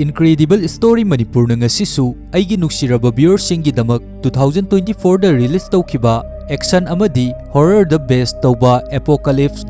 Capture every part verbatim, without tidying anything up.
Incredible Story ꯃꯅꯤꯄꯨꯔꯅ ꯉꯁꯤꯁꯨ ꯑꯩꯒꯤ ꯅꯨꯡꯁꯤꯔꯕ viewerꯁꯤꯡꯒꯤꯗꯃꯛ two thousand twenty fourꯗ release ꯇꯧꯈꯤꯕ action ꯑꯃꯗꯤ horrorꯗ base ꯇꯧꯕ Apocalypse: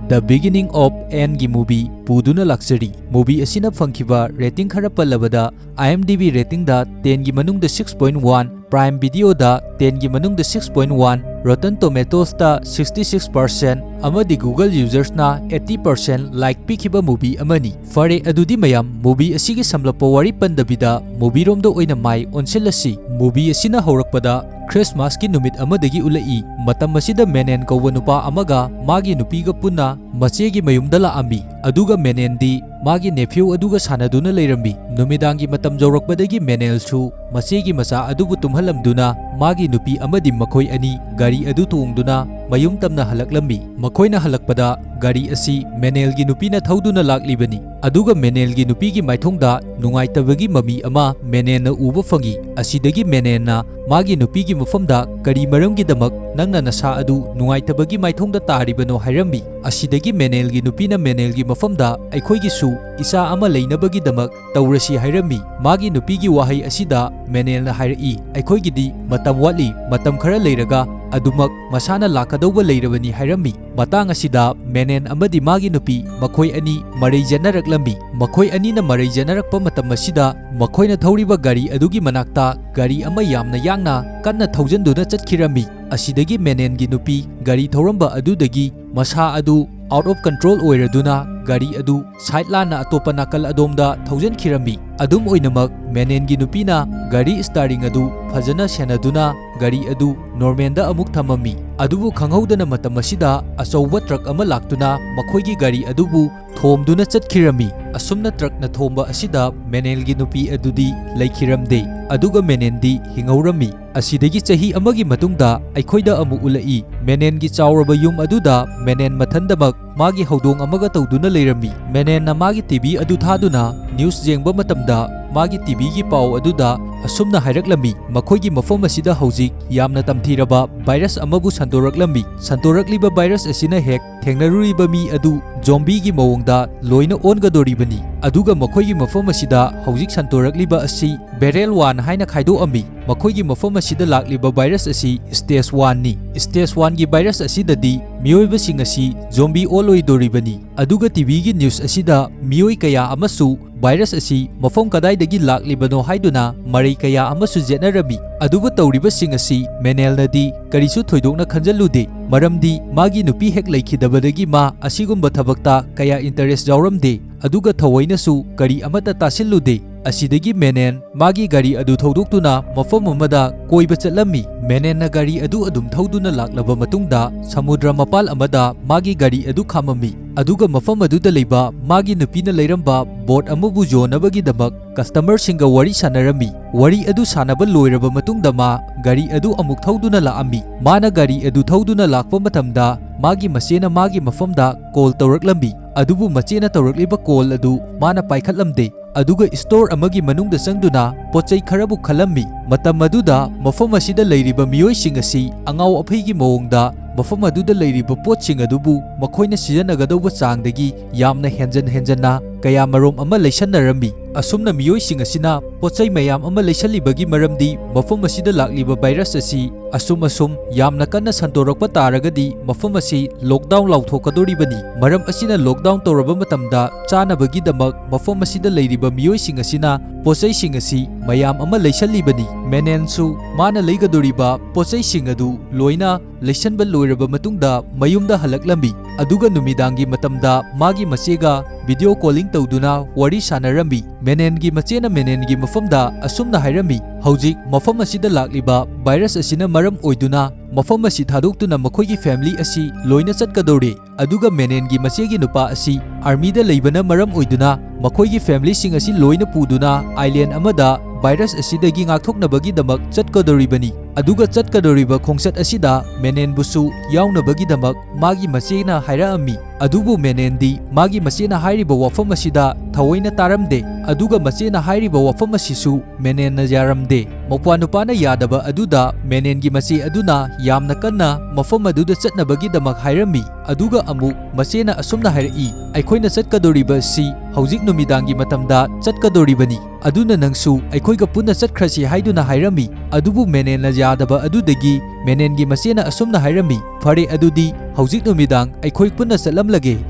The Beginning of Anneꯒꯤ movie ꯄꯨꯗꯨꯅ ꯂꯥꯛꯆꯔꯤ꯫ Movie ꯑꯁꯤꯅ ꯐꯪꯈꯤꯕ rating ꯈꯔ ꯄꯜꯂꯕꯗ, IMDb ratingꯗ tenꯒꯤ ꯃꯅꯨꯡꯗ six point one, Prime Videoꯗ tenꯒꯤ ꯃꯅꯨꯡꯗ six point one, Rotten Tomatoesꯇ sixty six percent ꯑꯃꯗꯤ Google usersꯅ eighty percent like ꯄꯤꯈꯤꯕ movie ꯑꯃꯅꯤ꯫ ꯐꯔꯦ, ꯑꯗꯨꯗꯤ ꯃꯌꯥꯝ, movie ꯑꯁꯤꯒꯤ ꯁꯝꯂꯞꯄ ꯋꯥꯔꯤ ꯄꯟꯗꯕꯤꯗ movieꯔꯣꯝꯗ ꯑꯣꯏꯅ ꯃꯥꯏ ꯑꯣꯟꯁꯤꯜꯂꯁꯤ꯫ Movie ꯑꯁꯤꯅ ꯍꯧꯔꯛꯄꯗ Christmasꯀꯤ ꯅꯨꯃꯤꯠ ꯑꯃꯗꯒꯤ ꯎꯠꯂꯛꯏ꯫ ꯃꯇꯝ ꯑꯁꯤꯗ Manon ꯀꯧꯕ ꯅꯨꯄꯥ ꯑꯃꯒ ꯃꯥꯒꯤ ꯅꯨꯄꯤꯒ ꯄꯨꯟꯅ ꯃꯆꯦꯒꯤ ꯃꯌꯨꯝꯗ ꯂꯥꯛꯑꯝꯃꯤ꯫ ꯑꯗꯨꯒ Manonꯗꯤ ꯃꯥꯒꯤ nephew ꯑꯗꯨꯒ ꯁꯥꯟꯅꯗꯨꯅ ꯂꯩꯔꯝꯃꯤ꯫ ꯅꯨꯃꯤꯗꯥꯡꯒꯤ ꯃꯇꯝ ꯌꯧꯔꯛꯄꯗꯒꯤ Manonꯁꯨ ꯃꯆꯦꯒꯤ ꯃꯆꯥ ꯑꯗꯨꯕꯨ ꯇꯨꯝꯍꯜꯂꯝꯗꯨꯅ ꯃꯥꯒꯤ ꯅꯨꯄꯤ ꯑꯃꯗꯤ ꯃꯈꯣꯏ ꯑꯅꯤ ꯒꯥꯔꯤ ꯑꯗꯨ ꯇꯣꯡꯗꯨꯅ ꯃꯌꯨꯝ ꯇꯝꯅ ꯍꯜꯂꯛꯂꯝꯃꯤ꯫ ꯃꯈꯣꯏꯅ ꯍꯜꯂꯛꯄꯗ ꯒꯥꯔꯤ ꯑꯁꯤ Manonꯒꯤ ꯅꯨꯄꯤꯅ ꯊꯧꯗꯨꯅ ꯂꯥꯛꯂꯤꯕꯅꯤ꯫ ꯑꯗꯨꯒ Manonꯒꯤ ꯅꯨꯄꯤꯒꯤ ꯃꯥꯏꯊꯣꯡꯗ ꯅꯨꯡꯉꯥꯏꯇꯕꯒꯤ ꯃꯃꯤ ꯑꯃ Manonꯅ ꯎꯕ ꯐꯪꯏ꯫ ꯑꯁꯤꯗꯒꯤ Manonꯅ ꯃꯥꯒꯤ ꯅꯨꯄꯤꯒꯤ ꯃꯐꯝꯗ "ꯀꯔꯤ ꯃꯔꯝꯒꯤꯗꯃꯛ ꯅꯪꯅ ꯅꯁꯥ ꯑꯗꯨ ꯅꯨꯡꯉꯥꯏꯇꯕꯒꯤ ꯃꯥꯏꯊꯣꯡꯗ ꯇꯥꯔꯤꯕꯅꯣ?" ꯍꯥꯏꯔꯝꯃꯤ꯫ ꯑꯁꯤꯗꯒꯤ Manonꯒꯤ ꯅꯨꯄꯤꯅ Manonꯒꯤ ꯃꯐꯝꯗ "ꯑꯩꯈꯣꯏꯒꯤꯁꯨ ꯏꯆꯥ ꯑꯃ ꯂꯩꯅꯕꯒꯤꯗꯃꯛ ꯇꯧꯔꯁꯤ" ꯍꯥꯏꯔꯝꯃꯤ꯫ ꯃꯥꯒꯤ ꯅꯨꯄꯤꯒꯤ ꯋꯥꯍꯩ ꯑꯁꯤꯗ Manonꯅ ꯍꯥꯏꯔꯛꯏ, "ꯑꯩꯈꯣꯏꯒꯤꯗꯤ ꯃꯇꯝ ꯋꯥꯠꯂꯤ, ꯃꯇꯝ ꯈꯔ ꯂꯩꯔꯒ ꯑꯗꯨꯃꯛ ꯃꯁꯥꯅ ꯂꯥꯛꯀꯗꯧꯕ ꯂꯩꯔꯕꯅꯤ" ꯍꯥꯏꯔꯝꯃꯤ꯫ ꯃꯇꯥꯡ ꯑꯁꯤꯗ Manon ꯑꯃꯗꯤ ꯃꯥꯒꯤ ꯅꯨꯄꯤ ꯃꯈꯣꯏ ꯑꯅꯤ ꯃꯔꯩ ꯌꯦꯠꯅꯔꯛꯂꯝꯃꯤ꯫ ꯃꯈꯣꯏ ꯑꯅꯤꯅ ꯃꯔꯩ ꯌꯦꯠꯅꯔꯛꯄ ꯃꯇꯝ ꯑꯁꯤꯗ ꯃꯈꯣꯏꯅ ꯊꯧꯔꯤꯕ ꯒꯥꯔꯤ ꯑꯗꯨꯒꯤ ꯃꯅꯥꯛꯇ ꯒꯥꯔꯤ ꯑꯃ ꯌꯥꯝꯅ ꯌꯥꯡꯅ ꯀꯟꯅ ꯊꯧꯖꯟꯗꯨꯅ ꯆꯠꯈꯤꯔꯝꯃꯤ꯫ ꯑꯁꯤꯗꯒꯤ Manonꯒꯤ ꯅꯨꯄꯤ ꯒꯥꯔꯤ ꯊꯧꯔꯝꯕ ꯑꯗꯨꯗꯒꯤ ꯃꯁꯥ ꯑꯗꯨ out of control ꯑꯣꯏꯔꯗꯨꯅ ꯒꯥꯔꯤ ꯑꯗꯨ side ꯂꯥꯟꯅ ꯑꯇꯣꯞꯄ ꯅꯥꯀꯜ ꯑꯗꯣꯝꯗ ꯊꯧꯖꯟꯈꯤꯔꯝꯃꯤ꯫ ꯑꯗꯨꯝ ꯑꯣꯏꯅꯃꯛ, Manonꯒꯤ ꯅꯨꯄꯤꯅ ꯒꯥꯔꯤ steering ꯑꯗꯨ ꯐꯖꯅ ꯁꯦꯟꯅꯗꯨꯅ ꯒꯥꯔꯤ ꯑꯗꯨ normalꯗ ꯑꯃꯨꯛ ꯊꯝꯃꯝꯃꯤ꯫ ꯑꯗꯨꯕꯨ ꯈꯪꯍꯧꯗꯅ ꯃꯇꯝ ꯑꯁꯤꯗ ꯑꯆꯧꯕ truck ꯑꯃ ꯂꯥꯛꯇꯨꯅ ꯃꯈꯣꯏꯒꯤ ꯒꯥꯔꯤ ꯑꯗꯨꯕꯨ ꯊꯣꯝꯗꯨꯅ ꯆꯠꯈꯤꯔꯝꯃꯤ꯫ ꯑꯁꯨꯝꯅ truckꯅ ꯊꯣꯝꯕ ꯑꯁꯤꯗ Manonꯒꯤ ꯅꯨꯄꯤ ꯑꯗꯨꯗꯤ ꯂꯩꯈꯤꯔꯝꯗꯦ, ꯑꯗꯨꯒ Manonꯗꯤ ꯍꯤꯡꯍꯧꯔꯝꯃꯤ꯫ ꯑꯁꯤꯗꯒꯤ ꯆꯍꯤ ꯑꯃꯒꯤ ꯃꯇꯨꯡꯗ ꯑꯩꯈꯣꯏꯗ ꯑꯃꯨꯛ ꯎꯠꯂꯛꯏ꯫ Manonꯒꯤ ꯆꯥꯎꯔꯕ ꯌꯨꯝ ꯑꯗꯨꯗ Manon ꯃꯊꯟꯗꯃꯛ ꯃꯥꯒꯤ ꯍꯧꯗꯣꯡ ꯑꯃꯒ ꯇꯧꯗꯨꯅ ꯂꯩꯔꯝꯃꯤ꯫ Manonꯅ ꯃꯥꯒꯤ TV ꯑꯗꯨ ꯊꯥꯗꯨꯅ news ꯌꯦꯡꯕ ꯃꯇꯝꯗ, ꯃꯥꯒꯤ TVꯒꯤ ꯄꯥꯎ ꯑꯗꯨꯗ ꯑꯁꯨꯝꯅ ꯍꯥꯏꯔꯛꯂꯝꯃꯤ, ꯃꯈꯣꯏꯒꯤ ꯃꯐꯝ ꯑꯁꯤꯗ ꯍꯧꯖꯤꯛ ꯌꯥꯝꯅ ꯇꯝꯊꯤꯔꯕ ꯚꯥꯏꯔꯁ ꯑꯃꯕꯨ ꯁꯟꯗꯣꯔꯛꯂꯝꯃꯤ꯫ ꯁꯟꯗꯣꯔꯛꯂꯤꯕ ꯚꯥꯏꯔꯁ ꯑꯁꯤꯅ ꯍꯦꯛ ꯊꯦꯡꯅꯔꯨꯔꯤꯕ ꯃꯤ ꯑꯗꯨ ꯖꯣꯝꯕꯤꯒꯤ ꯃꯑꯣꯡꯗ ꯂꯣꯏꯅ ꯑꯣꯟꯒꯗꯧꯔꯤꯕꯅꯤ꯫ ꯑꯗꯨꯒ ꯃꯈꯣꯏꯒꯤ ꯃꯐꯝ ꯑꯁꯤꯗ ꯍꯧꯖꯤꯛ ꯁꯟꯗꯣꯔꯛꯂꯤꯕ ꯑꯁꯤ ꯚꯦꯔꯦꯜ ꯋꯥꯟ ꯍꯥꯏꯅ ꯈꯥꯏꯗꯣꯛꯑꯝꯃꯤ꯫ ꯃꯈꯣꯏꯒꯤ ꯃꯐꯝ ꯑꯁꯤꯗ ꯂꯥꯛꯂꯤꯕ ꯚꯥꯏꯔꯁ ꯑꯁꯤ ꯁ꯭ꯇꯦꯖ ꯋꯥꯟꯅꯤ꯫ ꯁ꯭ꯇꯦꯖ ꯋꯥꯟꯒꯤ ꯚꯥꯏꯔꯁ ꯑꯁꯤꯗꯗꯤ ꯃꯤꯑꯣꯏꯕꯁꯤꯡ ꯑꯁꯤ ꯖꯣꯝꯕꯤ ꯑꯣꯜꯂꯣꯏꯗꯧꯔꯤꯕꯅꯤ꯫ ꯑꯗꯨꯒ ꯇꯤꯚꯤꯒꯤ ꯅ꯭ꯌꯨꯁ ꯑꯁꯤꯗ ꯃꯤꯑꯣꯏ ꯀꯌꯥ ꯑꯃꯁꯨ ꯚꯥꯏꯔꯁ ꯑꯁꯤ ꯃꯐꯝ ꯀꯗꯥꯏꯗꯒꯤ ꯂꯥꯛꯂꯤꯕꯅꯣ ꯍꯥꯏꯗꯨꯅ ꯃꯔꯩ ꯀꯌꯥ ꯑꯃꯁꯨ ꯌꯦꯠꯅꯔꯝꯃꯤ꯫ ꯑꯗꯨꯕꯨ ꯇꯧꯔꯤꯕꯁꯤꯡ ꯑꯁꯤ ꯃꯦꯅꯦꯜꯅꯗꯤ ꯀꯔꯤꯁꯨ ꯊꯣꯏꯗꯣꯛꯅ ꯈꯟꯖꯜꯂꯨꯗꯦ, ꯃꯔꯝꯗꯤ ꯃꯥꯒꯤ ꯅꯨꯄꯤ ꯍꯦꯛ ꯂꯩꯈꯤꯗꯕꯗꯒꯤ ꯃꯥ ꯑꯁꯤꯒꯨꯝꯕ ꯊꯕꯛꯇ ꯀꯌꯥ ꯏꯟꯇꯔꯦꯁ ꯌꯥꯎꯔꯝꯗꯦ꯫ ꯑꯗꯨꯒ ꯊꯑꯣꯏꯅꯁꯨ ꯀꯔꯤ ꯑꯃꯠꯇ ꯇꯥꯁꯤꯜꯂꯨꯗꯦ꯫ ꯑꯁꯤꯗꯒꯤ ꯃꯦꯅꯦꯟ ꯃꯥꯒꯤ ꯒꯥꯔꯤ ꯑꯗꯨ ꯊꯧꯗꯣꯛꯇꯨꯅ ꯃꯐꯝ ꯑꯃꯗ ꯀꯣꯏꯕ ꯆꯠꯂꯝꯃꯤ꯫ ꯃꯦꯅꯦꯟꯅ ꯒꯥꯔꯤ ꯑꯗꯨ ꯑꯗꯨꯝ ꯊꯧꯗꯨꯅ ꯂꯥꯛꯂꯕ ꯃꯇꯨꯡꯗ ꯁꯃꯨꯗ꯭ꯔ ꯃꯄꯥꯜ ꯑꯃꯗ ꯃꯥꯒꯤ ꯒꯥꯔꯤ ꯑꯗꯨ ꯈꯥꯝꯃꯝꯃꯤ꯫ ꯑꯗꯨꯒ ꯃꯐꯝ ꯑꯗꯨꯗ ꯂꯩꯕ ꯃꯥꯒꯤ ꯅꯨꯄꯤꯅ ꯂꯩꯔꯝꯕ ꯕꯣꯠ ꯑꯃꯕꯨ ꯌꯣꯟꯅꯕꯒꯤꯗꯃꯛ ꯀꯁꯇꯃꯔꯁꯤꯡꯒ ꯋꯥꯔꯤ ꯁꯥꯟꯅꯔꯝꯃꯤ꯫ ꯋꯥꯔꯤ ꯑꯗꯨ ꯁꯥꯟꯅꯕ ꯂꯣꯏꯔꯕ ꯃꯇꯨꯡꯗ ꯃꯥ ꯒꯥꯔꯤ ꯑꯗꯨ ꯑꯃꯨꯛ ꯊꯧꯗꯨꯅ ꯂꯥꯛꯑꯝꯃꯤ꯫ ꯃꯥꯅ ꯒꯥꯔꯤ ꯑꯗꯨ ꯊꯧꯗꯨꯅ ꯂꯥꯛꯄ ꯃꯇꯝꯗ ꯃꯥꯒꯤ ꯃꯆꯦꯅ ꯃꯥꯒꯤ ꯃꯐꯝꯗ ꯀꯣꯜ ꯇꯧꯔꯛꯂꯝꯃꯤ꯫ ꯑꯗꯨꯕꯨ ꯃꯆꯦꯅ ꯇꯧꯔꯛꯂꯤꯕ ꯀꯣꯜ ꯑꯗꯨ ꯃꯥꯅ ꯄꯥꯏꯈꯠꯂꯝꯗꯦ꯫ ꯑꯗꯨꯒ ꯁ꯭ꯇꯣꯔ ꯑꯃꯒꯤ ꯃꯅꯨꯡꯗ ꯆꯪꯗꯨꯅ ꯄꯣꯠꯆꯩ ꯈꯔꯕꯨ ꯈꯜꯂꯝꯃꯤ꯫ ꯃꯇꯝ ꯑꯗꯨꯗ ꯃꯐꯝ ꯑꯁꯤꯗ ꯂꯩꯔꯤꯕ ꯃꯤꯑꯣꯏꯁꯤꯡ ꯑꯁꯤ ꯑꯉꯥꯎ ꯑꯐꯩꯒꯤ ꯃꯑꯣꯡꯗ ꯃꯐꯝ ꯑꯗꯨꯗ ꯂꯩꯔꯤꯕ ꯄꯣꯠꯁꯤꯡ ꯑꯗꯨꯕꯨ ꯃꯈꯣꯏꯅ ꯁꯤꯖꯤꯟꯅꯒꯗꯧꯕ ꯆꯥꯡꯗꯒꯤ ꯌꯥꯝꯅ ꯍꯦꯟꯖꯟ ꯍꯦꯟꯖꯟꯅ ꯀꯌꯥꯃꯔꯣꯝ ꯑꯃ ꯂꯩꯁꯟꯅꯔꯝꯃꯤ꯫ ꯑꯁꯨꯝꯅ ꯃꯤꯑꯣꯏꯁꯤꯡ ꯑꯁꯤꯅ ꯄꯣꯠꯆꯩ ꯃꯌꯥꯝ ꯑꯃ ꯂꯩꯁꯜꯂꯤꯕꯒꯤ ꯃꯔꯝꯗꯤ ꯃꯐꯝ ꯑꯁꯤꯗ ꯂꯥꯛꯂꯤꯕ ꯚꯥꯏꯔꯁ ꯑꯁꯤ ꯑꯁꯨꯝ ꯑꯁꯨꯝ ꯌꯥꯝꯅ ꯀꯟꯅ ꯁꯟꯗꯣꯔꯛꯄ ꯇꯥꯔꯒꯗꯤ ꯃꯐꯝ ꯑꯁꯤ ꯂꯣꯛꯗꯥꯎꯟ ꯂꯥꯎꯊꯣꯛꯀꯗꯧꯔꯤꯕꯅꯤ꯫ ꯃꯔꯝ ꯑꯁꯤꯅ ꯂꯣꯛꯗꯥꯎꯟ ꯇꯧꯔꯕ ꯃꯇꯝꯗ ꯆꯥꯅꯕꯒꯤꯗꯃꯛ ꯃꯐꯝ ꯑꯁꯤꯗ ꯂꯩꯔꯤꯕ ꯃꯤꯑꯣꯏꯁꯤꯡ ꯑꯁꯤꯅ ꯄꯣꯠꯆꯩꯁꯤꯡ ꯑꯁꯤ ꯃꯌꯥꯝ ꯑꯃ ꯂꯩꯁꯜꯂꯤꯕꯅꯤ꯫ ꯃꯦꯅꯦꯟꯁꯨ ꯃꯥꯅ ꯂꯩꯒꯗꯧꯔꯤꯕ ꯄꯣꯠꯆꯩꯁꯤꯡ ꯑꯗꯨ ꯂꯣꯏꯅ ꯂꯩꯁꯟꯕ ꯂꯣꯏꯔꯕ ꯃꯇꯨꯡꯗ ꯃꯌꯨꯝꯗ ꯍꯜꯂꯛꯂꯝꯃꯤ꯫ ꯑꯗꯨꯒ ꯅꯨꯃꯤꯗꯥꯡꯒꯤ ꯃꯇꯝꯗ ꯃꯥꯒꯤ ꯃꯆꯦꯒ ꯚꯤꯗꯤꯑꯣ ꯀꯣꯂꯤꯡ ꯇꯧꯗꯨꯅ ꯋꯥꯔꯤ ꯁꯥꯟꯅꯔꯝꯃꯤ꯫ ꯃꯦꯅꯦꯟꯒꯤ ꯃꯆꯦꯅ ꯃꯦꯅꯦꯟꯒꯤ ꯃꯐꯝꯗ ꯑꯁꯨꯝꯅ ꯍꯥꯏꯔꯝꯃꯤ, "ꯍꯧꯖꯤꯛ ꯃꯐꯝ ꯑꯁꯤꯗ ꯂꯥꯛꯂꯤꯕ ꯚꯥꯏꯔꯁ ꯑꯁꯤꯅ ꯃꯔꯝ ꯑꯣꯏꯗꯨꯅ ꯃꯐꯝ ꯑꯁꯤ ꯊꯥꯗꯣꯛꯇꯨꯅ ꯃꯈꯣꯏꯒꯤ ꯐꯦꯃꯤꯂꯤ ꯑꯁꯤ ꯂꯣꯏꯅ ꯆꯠꯀꯗꯧꯔꯦ꯫ ꯑꯗꯨꯒ ꯃꯦꯅꯦꯟꯒꯤ ꯃꯆꯦꯒꯤ ꯅꯨꯄꯥ ꯑꯁꯤ ꯑꯥꯔꯃꯤꯗ ꯂꯩꯕꯅ ꯃꯔꯝ ꯑꯣꯏꯗꯨꯅ ꯃꯈꯣꯏꯒꯤ ꯐꯦꯃꯤꯂꯤꯁꯤꯡ ꯑꯁꯤ ꯂꯣꯏꯅ ꯄꯨꯗꯨꯅ ꯑꯥꯏꯂꯦꯟ ꯑꯃꯗ ꯚꯥꯏꯔꯁ ꯑꯁꯤꯗꯒꯤ ꯉꯥꯛꯊꯣꯛꯅꯕꯒꯤꯗꯃꯛ ꯆꯠꯀꯗꯧꯔꯤꯕꯅꯤ꯫ ꯑꯗꯨꯒ ꯆꯠꯀꯗꯧꯔꯤꯕ ꯈꯣꯡꯆꯠ ꯑꯁꯤꯗ ꯃꯦꯅꯦꯟꯕꯨꯁꯨ ꯌꯥꯎꯅꯕꯒꯤꯗꯃꯛ ꯃꯥꯒꯤ ꯃꯆꯦꯅ ꯍꯥꯏꯔꯛꯑꯝꯃꯤ꯫ ꯑꯗꯨꯕꯨ ꯃꯦꯅꯦꯟꯗꯤ ꯃꯥꯒꯤ ꯃꯆꯦꯅ ꯍꯥꯏꯔꯤꯕ ꯋꯥꯐꯝ ꯑꯁꯤꯗ ꯊꯑꯣꯏꯅ ꯇꯥꯔꯝꯗꯦ꯫ ꯑꯗꯨꯒ ꯃꯆꯦꯅ ꯍꯥꯏꯔꯤꯕ ꯋꯥꯐꯝ ꯑꯁꯤꯁꯨ ꯃꯦꯅꯦꯟꯅ ꯌꯥꯔꯝꯗꯦ꯫ ꯃꯧꯄ꯭ꯋꯥ ꯅꯨꯄꯥꯅ ꯌꯥꯗꯕ ꯑꯗꯨꯗ ꯃꯦꯅꯦꯟꯒꯤ ꯃꯆꯦ ꯑꯗꯨꯅ ꯌꯥꯝꯅ ꯀꯟꯅ ꯃꯐꯝ ꯑꯗꯨꯗ ꯆꯠꯅꯕꯒꯤꯗꯃꯛ ꯍꯥꯏꯔꯝꯃꯤ꯫ ꯑꯗꯨꯒ ꯑꯃꯨꯛ ꯃꯆꯦꯅ ꯑꯁꯨꯝꯅ ꯍꯥꯏꯔꯛꯏ, "ꯑꯩꯈꯣꯏꯅ ꯆꯠꯀꯗꯧꯔꯤꯕ ꯑꯁꯤ ꯍꯧꯖꯤꯛ ꯅꯨꯃꯤꯗꯥꯡꯒꯤ ꯃꯇꯝꯗ ꯆꯠꯀꯗꯧꯔꯤꯕꯅꯤ꯫ ꯑꯗꯨꯅ ꯅꯪꯁꯨ ꯑꯩꯈꯣꯏꯒ ꯄꯨꯟꯅ ꯆꯠꯈ꯭ꯔꯁꯤ" ꯍꯥꯏꯗꯨꯅ ꯍꯥꯏꯔꯝꯃꯤ꯫ ꯑꯗꯨꯕꯨ ꯃꯦꯅꯦꯟꯅ ꯌꯥꯗꯕ ꯑꯗꯨꯗꯒꯤ ꯃꯦꯅꯦꯟꯒꯤ ꯃꯆꯦꯅ ꯑꯁꯨꯝꯅ ꯍꯥꯏꯔꯝꯃꯤ, "ꯐꯔꯦ, ꯑꯗꯨꯗꯤ ꯍꯧꯖꯤꯛ ꯅꯨꯃꯤꯗꯥꯡ ꯑꯩꯈꯣꯏ ꯄꯨꯟꯅ ꯆꯠꯂꯝꯂꯒꯦ,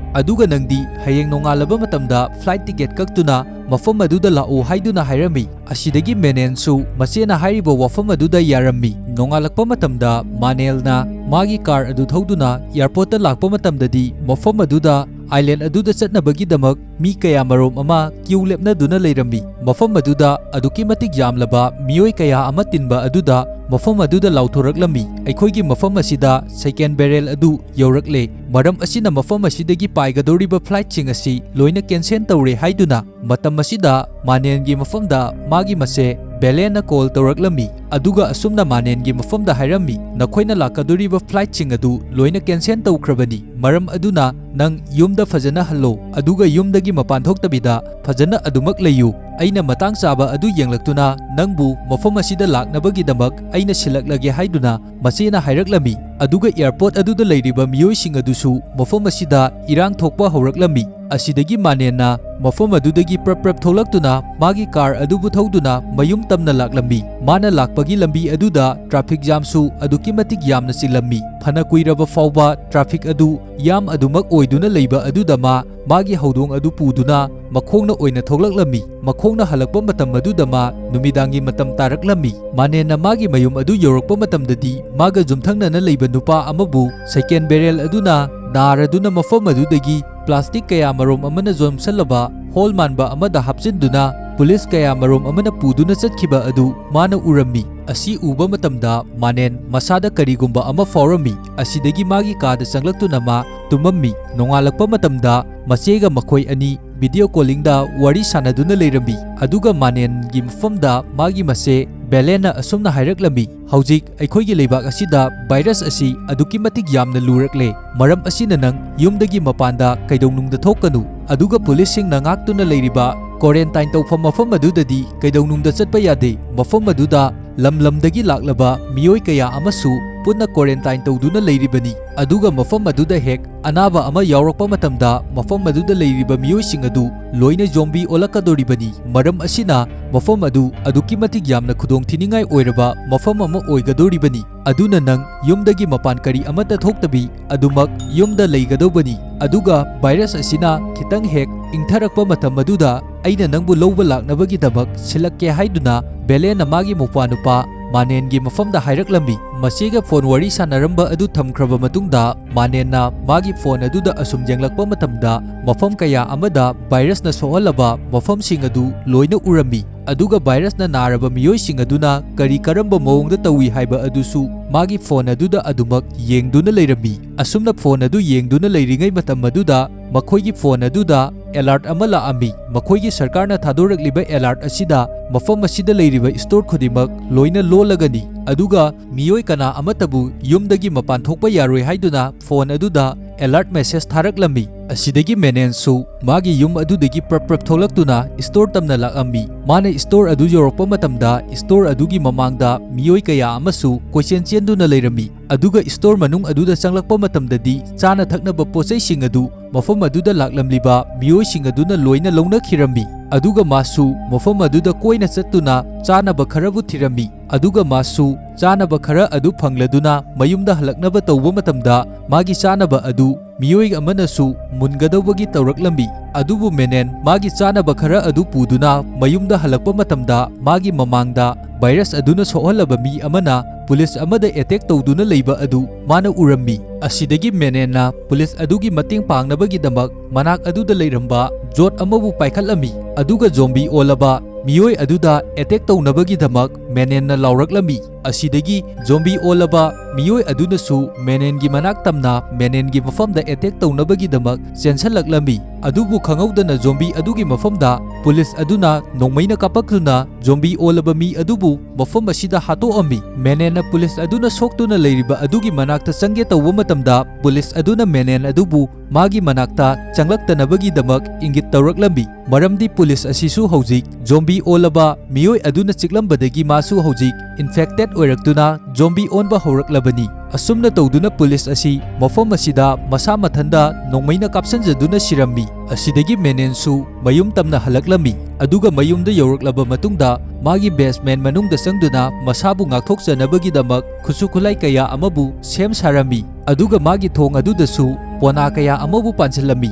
ꯑꯗꯨꯒ ꯅꯪꯗꯤ ꯍꯌꯦꯡ ꯅꯣꯡꯉꯥꯜꯂꯕ ꯃꯇꯝꯗ ꯐ꯭ꯂꯥꯏꯠ ꯇꯤꯀꯦꯠ ꯀꯛꯇꯨꯅ ꯃꯐꯝ ꯑꯗꯨꯗ ꯂꯥꯛꯑꯣ" ꯍꯥꯏꯗꯨꯅ ꯍꯥꯏꯔꯝꯃꯤ꯫ ꯑꯁꯤꯗꯒꯤ ꯃꯦꯅꯦꯟꯁꯨ ꯃꯆꯦꯅ ꯍꯥꯏꯔꯤꯕ ꯋꯥꯐꯝ ꯑꯗꯨꯗ ꯌꯥꯔꯝꯃꯤ꯫ ꯅꯣꯡꯉꯥꯜꯂꯛꯄ ꯃꯇꯝꯗ ꯃꯥꯅꯦꯜꯅ ꯃꯥꯒꯤ ꯀꯥꯔ ꯑꯗꯨ ꯊꯧꯗꯨꯅ ꯑꯦꯌꯔꯄꯣꯔꯠꯇ ꯂꯥꯛꯄ ꯃꯇꯝꯗꯗꯤ ꯃꯐꯝ ꯑꯗꯨꯗ ꯑꯥꯏꯂꯦꯟ ꯑꯗꯨꯗ ꯆꯠꯅꯕꯒꯤꯗꯃꯛ ꯃꯤ ꯀꯌꯥ ꯃꯔꯨꯝ ꯑꯃ ꯀ꯭ꯌꯨ ꯂꯦꯞꯅꯗꯨꯅ ꯂꯩꯔꯝꯃꯤ꯫ ꯃꯐꯝ ꯑꯗꯨꯗ ꯑꯗꯨꯛꯀꯤ ꯃꯇꯤꯛ ꯌꯥꯝꯂꯕ ꯃꯤꯑꯣꯏ ꯀꯌꯥ ꯑꯃ ꯇꯤꯟꯕ ꯑꯗꯨꯗ ꯃꯐꯝ ꯑꯗꯨꯗ ꯂꯥꯎꯊꯣꯔꯛꯂꯝꯃꯤ, "ꯑꯩꯈꯣꯏꯒꯤ ꯃꯐꯝ ꯑꯁꯤꯗ ꯁꯦꯀꯦꯟ ꯕꯦꯔꯦꯜ ꯑꯗꯨ ꯌꯧꯔꯛꯂꯦ꯫ ꯃꯔꯝ ꯑꯁꯤꯅ ꯃꯐꯝ ꯑꯁꯤꯗꯒꯤ ꯄꯥꯏꯒꯗꯧꯔꯤꯕ ꯐ꯭ꯂꯥꯏꯠꯁꯤꯡ ꯑꯁꯤ ꯂꯣꯏꯅ ꯀꯦꯟꯁꯦꯜ ꯇꯧꯔꯦ" ꯍꯥꯏꯗꯨꯅ꯫ ꯃꯇꯝ ꯑꯁꯤꯗ ꯃꯥꯅꯦꯟꯒꯤ ꯃꯐꯝꯗ ꯃꯥꯒꯤ ꯃꯆꯦ ꯕꯦꯂꯦꯟꯅ ꯀꯣꯜ ꯇꯧꯔꯛꯂꯝꯃꯤ꯫ ꯑꯗꯨꯒ ꯑꯁꯨꯝꯅ ꯃꯥꯅꯦꯟꯒꯤ ꯃꯐꯝꯗ ꯍꯥꯏꯔꯝꯃꯤ, "ꯅꯈꯣꯏꯅ ꯂꯥꯛꯀꯗꯧꯔꯤꯕ ꯐ꯭ꯂꯥꯏꯠꯁꯤꯡ ꯑꯗꯨ ꯂꯣꯏꯅ ꯀꯦꯟꯁꯦꯜ ꯇꯧꯈ꯭ꯔꯕꯅꯤ꯫ ꯃꯔꯝ ꯑꯗꯨꯅ ꯅꯪ ꯌꯨꯝꯗ ꯐꯖꯅ ꯍꯜꯂꯣ, ꯑꯗꯨꯒ ꯌꯨꯝꯗꯒꯤ ꯃꯄꯥꯟ ꯊꯣꯛꯇꯕꯤꯗ ꯐꯖꯅ ꯑꯗꯨꯃꯛ ꯂꯩꯌꯨ꯫ ꯑꯩꯅ ꯃꯇꯥꯡ ꯆꯥꯕ ꯑꯗꯨ ꯌꯦꯡꯂꯛꯇꯨꯅ ꯅꯪꯕꯨ ꯃꯐꯝ ꯑꯁꯤꯗ ꯂꯥꯛꯅꯕꯒꯤꯗꯃꯛ ꯑꯩꯅ ꯁꯤꯜꯂꯛꯂꯒꯦ" ꯍꯥꯏꯗꯨꯅ ꯃꯆꯦꯅ ꯍꯥꯏꯔꯛꯂꯝꯃꯤ꯫ ꯑꯗꯨꯒ ꯑꯦꯌꯔꯄꯣꯔꯠ ꯑꯗꯨꯗ ꯂꯩꯔꯤꯕ ꯃꯤꯑꯣꯏꯁꯤꯡ ꯑꯗꯨꯁꯨ ꯃꯐꯝ ꯑꯁꯤꯗ ꯏꯔꯥꯡ ꯊꯣꯛꯄ ꯍꯧꯔꯛꯂꯝꯃꯤ꯫ ꯑꯁꯤꯗꯒꯤ ꯃꯥꯅꯦꯟꯅ ꯃꯐꯝ ꯑꯗꯨꯗꯒꯤ ꯄ꯭ꯔꯞ ꯄ꯭ꯔꯞ ꯊꯣꯛꯂꯛꯇꯨꯅ ꯃꯥꯒꯤ ꯀꯥꯔ ꯑꯗꯨꯕꯨ ꯊꯧꯗꯨꯅ ꯃꯌꯨꯝ ꯇꯝꯅ ꯂꯥꯛꯂꯝꯃꯤ꯫ ꯃꯥꯅ ꯂꯥꯛꯄꯒꯤ ꯂꯝꯕꯤ ꯑꯗꯨꯗ ꯇ꯭ꯔꯥꯐꯤꯛ ꯖꯥꯝꯁꯨ ꯑꯗꯨꯛꯀꯤ ꯃꯇꯤꯛ ꯌꯥꯝꯅ ꯆꯤꯜꯂꯝꯃꯤ꯫ ꯐꯅ ꯀꯨꯏꯔꯕ ꯐꯥꯎꯕ ꯇ꯭ꯔꯥꯐꯤꯛ ꯑꯗꯨ ꯌꯥꯝ ꯑꯗꯨꯃꯛ ꯑꯣꯏꯗꯨꯅ ꯂꯩꯕ ꯑꯗꯨꯗ ꯃꯥ ꯃꯥꯒꯤ ꯍꯧꯗꯣꯡ ꯑꯗꯨ ꯄꯨꯗꯨꯅ ꯃꯈꯣꯡꯅ ꯑꯣꯏꯅ ꯊꯣꯛꯂꯛꯂꯝꯃꯤ꯫ ꯃꯈꯣꯡꯅ ꯍꯜꯂꯛꯄ ꯃꯇꯝ ꯑꯗꯨꯗ ꯃꯥ ꯅꯨꯃꯤꯗꯥꯡꯒꯤ ꯃꯇꯝ ꯇꯥꯔꯛꯂꯝꯃꯤ꯫ ꯃꯥꯅꯦꯟꯅ ꯃꯥꯒꯤ ꯃꯌꯨꯝ ꯑꯗꯨ ꯌꯧꯔꯛꯄ ꯃꯇꯝꯗꯗꯤ ꯃꯥꯒ ꯌꯨꯝꯊꯪꯅꯅ ꯂꯩꯕ ꯅꯨꯄꯥ ꯑꯃꯕꯨ ꯁꯦꯀꯦꯟ ꯕꯦꯔꯦꯜ ꯑꯗꯨꯅ ꯅꯥꯔꯗꯨꯅ ꯃꯐꯝ ꯑꯗꯨꯗꯒꯤ ꯄ꯭ꯂꯥꯁꯇꯤꯛ ꯀꯌꯥ ꯃꯔꯨꯝ ꯑꯃꯅ ꯌꯣꯝꯁꯜꯂꯕ ꯍꯣꯜ ꯃꯥꯟꯕ ꯑꯃꯗ ꯍꯥꯞꯆꯤꯟꯗꯨꯅ ꯄꯨꯂꯤꯁ ꯀꯌꯥ ꯃꯔꯨꯝ ꯑꯃꯅ ꯄꯨꯗꯨꯅ ꯆꯠꯈꯤꯕ ꯑꯗꯨ ꯃꯥꯅ ꯎꯔꯝꯃꯤ꯫ ꯑꯁꯤ ꯎꯕ ꯃꯇꯝꯗ ꯃꯥꯅꯦꯟ ꯃꯁꯥꯗ ꯀꯔꯤꯒꯨꯝꯕ ꯑꯃ ꯐꯥꯎꯔꯝꯃꯤ꯫ ꯑꯁꯤꯗꯒꯤ ꯃꯥꯒꯤ ꯀꯥꯗ ꯆꯪꯂꯛꯇꯨꯅ ꯃꯥ ꯇꯨꯝꯃꯝꯃꯤ꯫ ꯅꯣꯡꯉꯥꯜꯂꯛꯄ ꯃꯇꯝꯗ ꯃꯆꯦꯒ ꯃꯈꯣꯏ ꯑꯅꯤ ꯚꯤꯗꯤꯑꯣ ꯀꯣꯂꯤꯡꯗ ꯋꯥꯔꯤ ꯁꯥꯟꯅꯗꯨꯅ ꯂꯩꯔꯝꯃꯤ꯫ ꯑꯗꯨꯒ ꯃꯥꯅꯦꯟꯒꯤ ꯃꯐꯝꯗ ꯃꯥꯒꯤ ꯃꯆꯦ ꯕꯦꯂꯦꯟꯅ ꯑꯁꯨꯝꯅ ꯍꯥꯏꯔꯛꯂꯝꯃꯤ, "ꯍꯧꯖꯤꯛ ꯑꯩꯈꯣꯏꯒꯤ ꯂꯩꯕꯥꯛ ꯑꯁꯤꯗ ꯚꯥꯏꯔꯁ ꯑꯁꯤ ꯑꯗꯨꯛꯀꯤ ꯃꯇꯤꯛ ꯌꯥꯝꯅ ꯂꯨꯔꯛꯂꯦ꯫ ꯃꯔꯝ ꯑꯁꯤꯅ ꯅꯪ ꯌꯨꯝꯗꯒꯤ ꯃꯄꯥꯟꯗ ꯀꯩꯗꯧꯅꯨꯡꯗ ꯊꯣꯛꯀꯅꯨ꯫ ꯑꯗꯨꯒ ꯄꯨꯂꯤꯁꯁꯤꯡꯅ ꯉꯥꯛꯇꯨꯅ ꯂꯩꯔꯤꯕ ꯀ꯭ꯋꯥꯔꯦꯟꯇꯥꯏꯟ ꯇꯧꯐꯝ ꯃꯐꯝ ꯑꯗꯨꯗꯗꯤ ꯀꯩꯗꯧꯅꯨꯡꯗ ꯆꯠꯄ ꯌꯥꯗꯦ꯫ ꯃꯐꯝ ꯑꯗꯨꯗ ꯂꯝ ꯂꯝꯗꯒꯤ ꯂꯥꯛꯂꯕ ꯃꯤꯑꯣꯏ ꯀꯌꯥ ꯑꯃꯁꯨ ꯄꯨꯟꯅ ꯀ꯭ꯋꯥꯔꯦꯟꯇꯥꯏꯟ ꯇꯧꯗꯨꯅ ꯂꯩꯔꯤꯕꯅꯤ꯫ ꯑꯗꯨꯒ ꯃꯐꯝ ꯑꯗꯨꯗ ꯍꯦꯛ ꯑꯅꯥꯕ ꯑꯃ ꯌꯥꯎꯔꯛꯄ ꯃꯇꯝꯗ ꯃꯐꯝ ꯑꯗꯨꯗ ꯂꯩꯔꯤꯕ ꯃꯤꯑꯣꯏꯁꯤꯡ ꯑꯗꯨ ꯂꯣꯏꯅ ꯖꯣꯝꯕꯤ ꯑꯣꯜꯂꯛꯀꯗꯧꯔꯤꯕꯅꯤ꯫ ꯃꯔꯝ ꯑꯁꯤꯅ ꯃꯐꯝ ꯑꯗꯨ ꯑꯗꯨꯛꯀꯤ ꯃꯇꯤꯛ ꯌꯥꯝꯅ ꯈꯨꯗꯣꯡꯊꯤꯅꯤꯡꯉꯥꯏ ꯑꯣꯏꯔꯕ ꯃꯐꯝ ꯑꯃ ꯑꯣꯏꯒꯗꯧꯔꯤꯕꯅꯤ꯫ ꯑꯗꯨꯅ ꯅꯪ ꯌꯨꯝꯗꯒꯤ ꯃꯄꯥꯟ ꯀꯔꯤ ꯑꯃꯠꯇ ꯊꯣꯛꯇꯕꯤ ꯑꯗꯨꯃꯛ ꯌꯨꯝꯗ ꯂꯩꯒꯗꯧꯕꯅꯤ꯫ ꯑꯗꯨꯒ ꯚꯥꯏꯔꯁ ꯑꯁꯤꯅ ꯈꯤꯇꯪ ꯍꯦꯛ ꯏꯪꯊꯔꯛꯄ ꯃꯇꯝ ꯑꯗꯨꯗ ꯑꯩꯅ ꯅꯪꯕꯨ ꯂꯧꯕ ꯂꯥꯛꯅꯕꯒꯤꯗꯃꯛ ꯁꯤꯜꯂꯛꯀꯦ" ꯍꯥꯏꯗꯨꯅ ꯕꯦꯂꯦꯟꯅ ꯃꯥꯒꯤ ꯃꯧꯄ꯭ꯋꯥꯅꯨꯄꯥ ꯃꯥꯅꯦꯟꯒꯤ ꯃꯐꯝꯗ ꯍꯥꯏꯔꯛꯂꯝꯃꯤ꯫ ꯃꯆꯦꯒ ꯐꯣꯟ ꯋꯥꯔꯤ ꯁꯥꯟꯅꯔꯝꯕ ꯑꯗꯨ ꯊꯝꯈ꯭ꯔꯕ ꯃꯇꯨꯡꯗ ꯃꯥꯅꯦꯟꯅ ꯃꯥꯒꯤ ꯐꯣꯟ ꯑꯗꯨꯗ ꯑꯁꯨꯝ ꯌꯦꯡꯂꯛꯄ ꯃꯇꯝꯗ ꯃꯐꯝ ꯀꯌꯥ ꯑꯃꯗ ꯚꯥꯏꯔꯁꯅ ꯁꯣꯛꯍꯜꯂꯕ ꯃꯐꯝꯁꯤꯡ ꯑꯗꯨ ꯂꯣꯏꯅ ꯎꯔꯝꯃꯤ꯫ ꯑꯗꯨꯒ ꯚꯥꯏꯔꯁꯅ ꯅꯥꯔꯕ ꯃꯤꯑꯣꯏꯁꯤꯡ ꯑꯗꯨꯅ ꯀꯔꯤ ꯀꯔꯝꯕ ꯃꯑꯣꯡꯗ ꯇꯧꯏ ꯍꯥꯏꯕ ꯑꯗꯨꯁꯨ ꯃꯥꯒꯤ ꯐꯣꯟ ꯑꯗꯨꯗ ꯑꯗꯨꯃꯛ ꯌꯦꯡꯗꯨꯅ ꯂꯩꯔꯝꯃꯤ꯫ ꯑꯁꯨꯝꯅ ꯐꯣꯟ ꯑꯗꯨ ꯌꯦꯡꯗꯨꯅ ꯂꯩꯔꯤꯉꯩ ꯃꯇꯝ ꯑꯗꯨꯗ ꯃꯈꯣꯏꯒꯤ ꯐꯣꯟ ꯑꯗꯨꯗ ꯑꯦꯂꯥꯔꯠ ꯑꯃ ꯂꯥꯛꯑꯝꯃꯤ꯫ ꯃꯈꯣꯏꯒꯤ ꯁꯔꯀꯥꯔꯅ ꯊꯥꯗꯣꯔꯛꯂꯤꯕ ꯑꯦꯂꯥꯔꯠ ꯑꯁꯤꯗ ꯃꯐꯝ ꯑꯁꯤꯗ ꯂꯩꯔꯤꯕ ꯁ꯭ꯇꯣꯔ ꯈꯨꯗꯤꯡꯃꯛ ꯂꯣꯏꯅ ꯂꯣꯜꯂꯒꯅꯤ꯫ ꯑꯗꯨꯒ ꯃꯤꯑꯣꯏ ꯀꯅꯥ ꯑꯃꯠꯇꯕꯨ ꯌꯨꯝꯗꯒꯤ ꯃꯄꯥꯟ ꯊꯣꯛꯄ ꯌꯥꯔꯣꯏ ꯍꯥꯏꯗꯨꯅ ꯐꯣꯟ ꯑꯗꯨꯗ ꯑꯦꯂꯥꯔꯠ ꯃꯦꯁꯦꯖ ꯊꯥꯔꯛꯂꯝꯃꯤ꯫ ꯑꯁꯤꯗꯒꯤ ꯃꯦꯅꯦꯟꯁꯨ ꯃꯥꯒꯤ ꯌꯨꯝ ꯑꯗꯨꯗꯒꯤ ꯄ꯭ꯔꯞ ꯄ꯭ꯔꯞ ꯊꯣꯛꯂꯛꯇꯨꯅ ꯁ꯭ꯇꯣꯔ ꯇꯝꯅ ꯂꯥꯛꯂꯝꯃꯤ꯫ ꯃꯥꯅ ꯁ꯭ꯇꯣꯔ ꯑꯗꯨ ꯌꯧꯔꯛꯄ ꯃꯇꯝꯗ ꯁ꯭ꯇꯣꯔ ꯑꯗꯨꯒꯤ ꯃꯃꯥꯡꯗ ꯃꯤꯑꯣꯏ ꯀꯌꯥ ꯑꯃꯁꯨ ꯀꯣꯏꯆꯦꯟ ꯆꯦꯟꯗꯨꯅ ꯂꯩꯔꯝꯃꯤ꯫ ꯑꯗꯨꯒ ꯁ꯭ꯇꯣꯔ ꯃꯅꯨꯡ ꯑꯗꯨꯗ ꯆꯪꯂꯛꯄ ꯃꯇꯝꯗꯗꯤ ꯆꯥꯅ ꯊꯛꯅꯕ ꯄꯣꯠꯆꯩꯁꯤꯡ ꯑꯗꯨ ꯃꯐꯝ ꯑꯗꯨꯗ ꯂꯥꯛꯂꯝꯂꯤꯕ ꯃꯤꯑꯣꯏꯁꯤꯡ ꯑꯗꯨꯅ ꯂꯣꯏꯅ ꯂꯧꯅꯈꯤꯔꯝꯃꯤ꯫ ꯑꯗꯨꯒ ꯃꯥꯁꯨ ꯃꯐꯝ ꯑꯗꯨꯗ ꯀꯣꯏꯅ ꯆꯠꯇꯨꯅ ꯆꯥꯅꯕ ꯈꯔꯕꯨ ꯊꯤꯔꯝꯃꯤ꯫ ꯑꯗꯨꯒ ꯃꯥꯁꯨ ꯆꯥꯅꯕ ꯈꯔ ꯑꯗꯨ ꯐꯪꯂꯗꯨꯅ ꯃꯌꯨꯝꯗ ꯍꯜꯂꯛꯅꯕ ꯇꯧꯕ ꯃꯇꯝꯗ ꯃꯥꯒꯤ ꯆꯥꯅꯕ ꯑꯗꯨ ꯃꯤꯑꯣꯏ ꯑꯃꯅꯁꯨ ꯃꯨꯟꯒꯗꯧꯕꯒꯤ ꯇꯧꯔꯛꯂꯝꯃꯤ꯫ ꯑꯗꯨꯕꯨ ꯃꯦꯅꯦꯟ ꯃꯥꯒꯤ ꯆꯥꯅꯕ ꯈꯔ ꯑꯗꯨ ꯄꯨꯗꯨꯅ ꯃꯌꯨꯝꯗ ꯍꯜꯂꯛꯄ ꯃꯇꯝꯗ ꯃꯥꯒꯤ ꯃꯃꯥꯡꯗ ꯚꯥꯏꯔꯁ ꯑꯗꯨꯅ ꯁꯣꯛꯍꯜꯂꯕ ꯃꯤ ꯑꯃꯅ ꯄꯨꯂꯤꯁ ꯑꯃꯗ ꯑꯦꯇꯦꯛ ꯇꯧꯗꯨꯅ ꯂꯩꯕ ꯑꯗꯨ ꯃꯥꯅ ꯎꯔꯝꯃꯤ꯫ ꯑꯁꯤꯗꯒꯤ ꯃꯦꯅꯦꯟꯅ ꯄꯨꯂꯤꯁ ꯑꯗꯨꯒꯤ ꯃꯇꯦꯡ ꯄꯥꯡꯅꯕꯒꯤꯗꯃꯛ ꯃꯅꯥꯛ ꯑꯗꯨꯗ ꯂꯩꯔꯝꯕ ꯖꯣꯠ ꯑꯃꯕꯨ ꯄꯥꯏꯈꯠꯂꯝꯃꯤ꯫ ꯑꯗꯨꯒ ꯖꯣꯝꯕꯤ ꯑꯣꯜꯂꯕ ꯃꯤꯑꯣꯏ ꯑꯗꯨꯗ ꯑꯦꯇꯦꯛ ꯇꯧꯅꯕꯒꯤꯗꯃꯛ ꯃꯦꯅꯦꯟꯅ ꯂꯥꯎꯔꯛꯂꯝꯃꯤ꯫ ꯑꯁꯤꯗꯒꯤ zombie ꯑꯣꯜꯂꯕ ꯃꯤꯑꯣꯏ ꯑꯗꯨꯅꯁꯨ ꯃꯦꯅꯦꯟꯒꯤ ꯃꯅꯥꯛ ꯇꯝꯅ ꯃꯦꯅꯦꯟꯒꯤ ꯃꯐꯝꯗ attack ꯇꯧꯅꯕꯒꯤꯗꯃꯛ ꯆꯦꯟꯁꯜꯂꯛꯂꯝꯃꯤ꯫ ꯑꯗꯨꯕꯨ ꯈꯪꯍꯧꯗꯅ zombie ꯑꯗꯨꯒꯤ ꯃꯐꯝꯗ ꯄꯨꯂꯤꯁ ꯑꯗꯨꯅ ꯅꯣꯡꯃꯩꯅ ꯀꯥꯞꯄꯛꯇꯨꯅ zombie ꯑꯣꯜꯂꯕ ꯃꯤ ꯑꯗꯨꯕꯨ ꯃꯐꯝ ꯑꯁꯤꯗ ꯍꯥꯠꯇꯣꯛꯑꯝꯃꯤ꯫ ꯃꯦꯅꯦꯟꯅ ꯄꯨꯂꯤꯁ ꯑꯗꯨꯅ ꯁꯣꯛꯇꯨꯅ ꯂꯩꯔꯤꯕ ꯑꯗꯨꯒꯤ ꯃꯅꯥꯛꯇ ꯆꯪꯒꯦ ꯇꯧꯕ ꯃꯇꯝꯗ ꯄꯨꯂꯤꯁ ꯑꯗꯨꯅ ꯃꯦꯅꯦꯟ ꯑꯗꯨꯕꯨ ꯃꯥꯒꯤ ꯃꯅꯥꯛꯇ ꯆꯪꯂꯛꯇꯅꯕꯒꯤꯗꯃꯛ ꯏꯪꯒꯤꯠ ꯇꯧꯔꯛꯂꯝꯃꯤ꯫ ꯃꯔꯝꯗꯤ ꯄꯨꯂꯤꯁ ꯑꯁꯤꯁꯨ ꯍꯧꯖꯤꯛ zombie ꯑꯣꯜꯂꯕ ꯃꯤꯑꯣꯏ ꯑꯗꯨꯅ ꯆꯤꯛꯂꯝꯕꯗꯒꯤ ꯃꯥꯁꯨ ꯍꯧꯖꯤꯛ infected ꯑꯣꯏꯔꯛꯇꯨꯅ zombie ꯑꯣꯟꯕ ꯍꯧꯔꯛꯂꯕꯅꯤ꯫ ꯑꯁꯨꯝꯅ ꯇꯧꯗꯨꯅ ꯄꯨꯂꯤꯁ ꯑꯁꯤ ꯃꯐꯝ ꯑꯁꯤꯗ ꯃꯁꯥ ꯃꯊꯟꯗ ꯅꯣꯡꯃꯩꯅ ꯀꯥꯞꯁꯟꯖꯗꯨꯅ ꯁꯤꯔꯝꯃꯤ꯫ ꯑꯁꯤꯗꯒꯤ ꯃꯦꯅꯦꯟꯁꯨ ꯃꯌꯨꯝ ꯇꯝꯅ ꯍꯜꯂꯛꯂꯝꯃꯤ꯫ ꯑꯗꯨꯒ ꯃꯌꯨꯝꯗ ꯌꯧꯔꯛꯂꯕ ꯃꯇꯨꯡꯗ ꯃꯥꯒꯤ basement ꯃꯅꯨꯡꯗ ꯆꯪꯗꯨꯅ ꯃꯁꯥꯕꯨ ꯉꯥꯛꯊꯣꯛꯆꯅꯕꯒꯤꯗꯃꯛ ꯈꯨꯠꯁꯨ ꯈꯨꯠꯂꯥꯏ ꯀꯌꯥ ꯑꯃꯕꯨ ꯁꯦꯝ ꯁꯥꯔꯝꯃꯤ꯫ ꯑꯗꯨꯒ ꯃꯥꯒꯤ ꯊꯣꯡ ꯑꯗꯨꯗꯁꯨ ꯄꯣꯅꯥ ꯀꯌꯥ ꯑꯃꯕꯨ ꯄꯥꯟꯁꯤꯜꯂꯝꯃꯤ꯫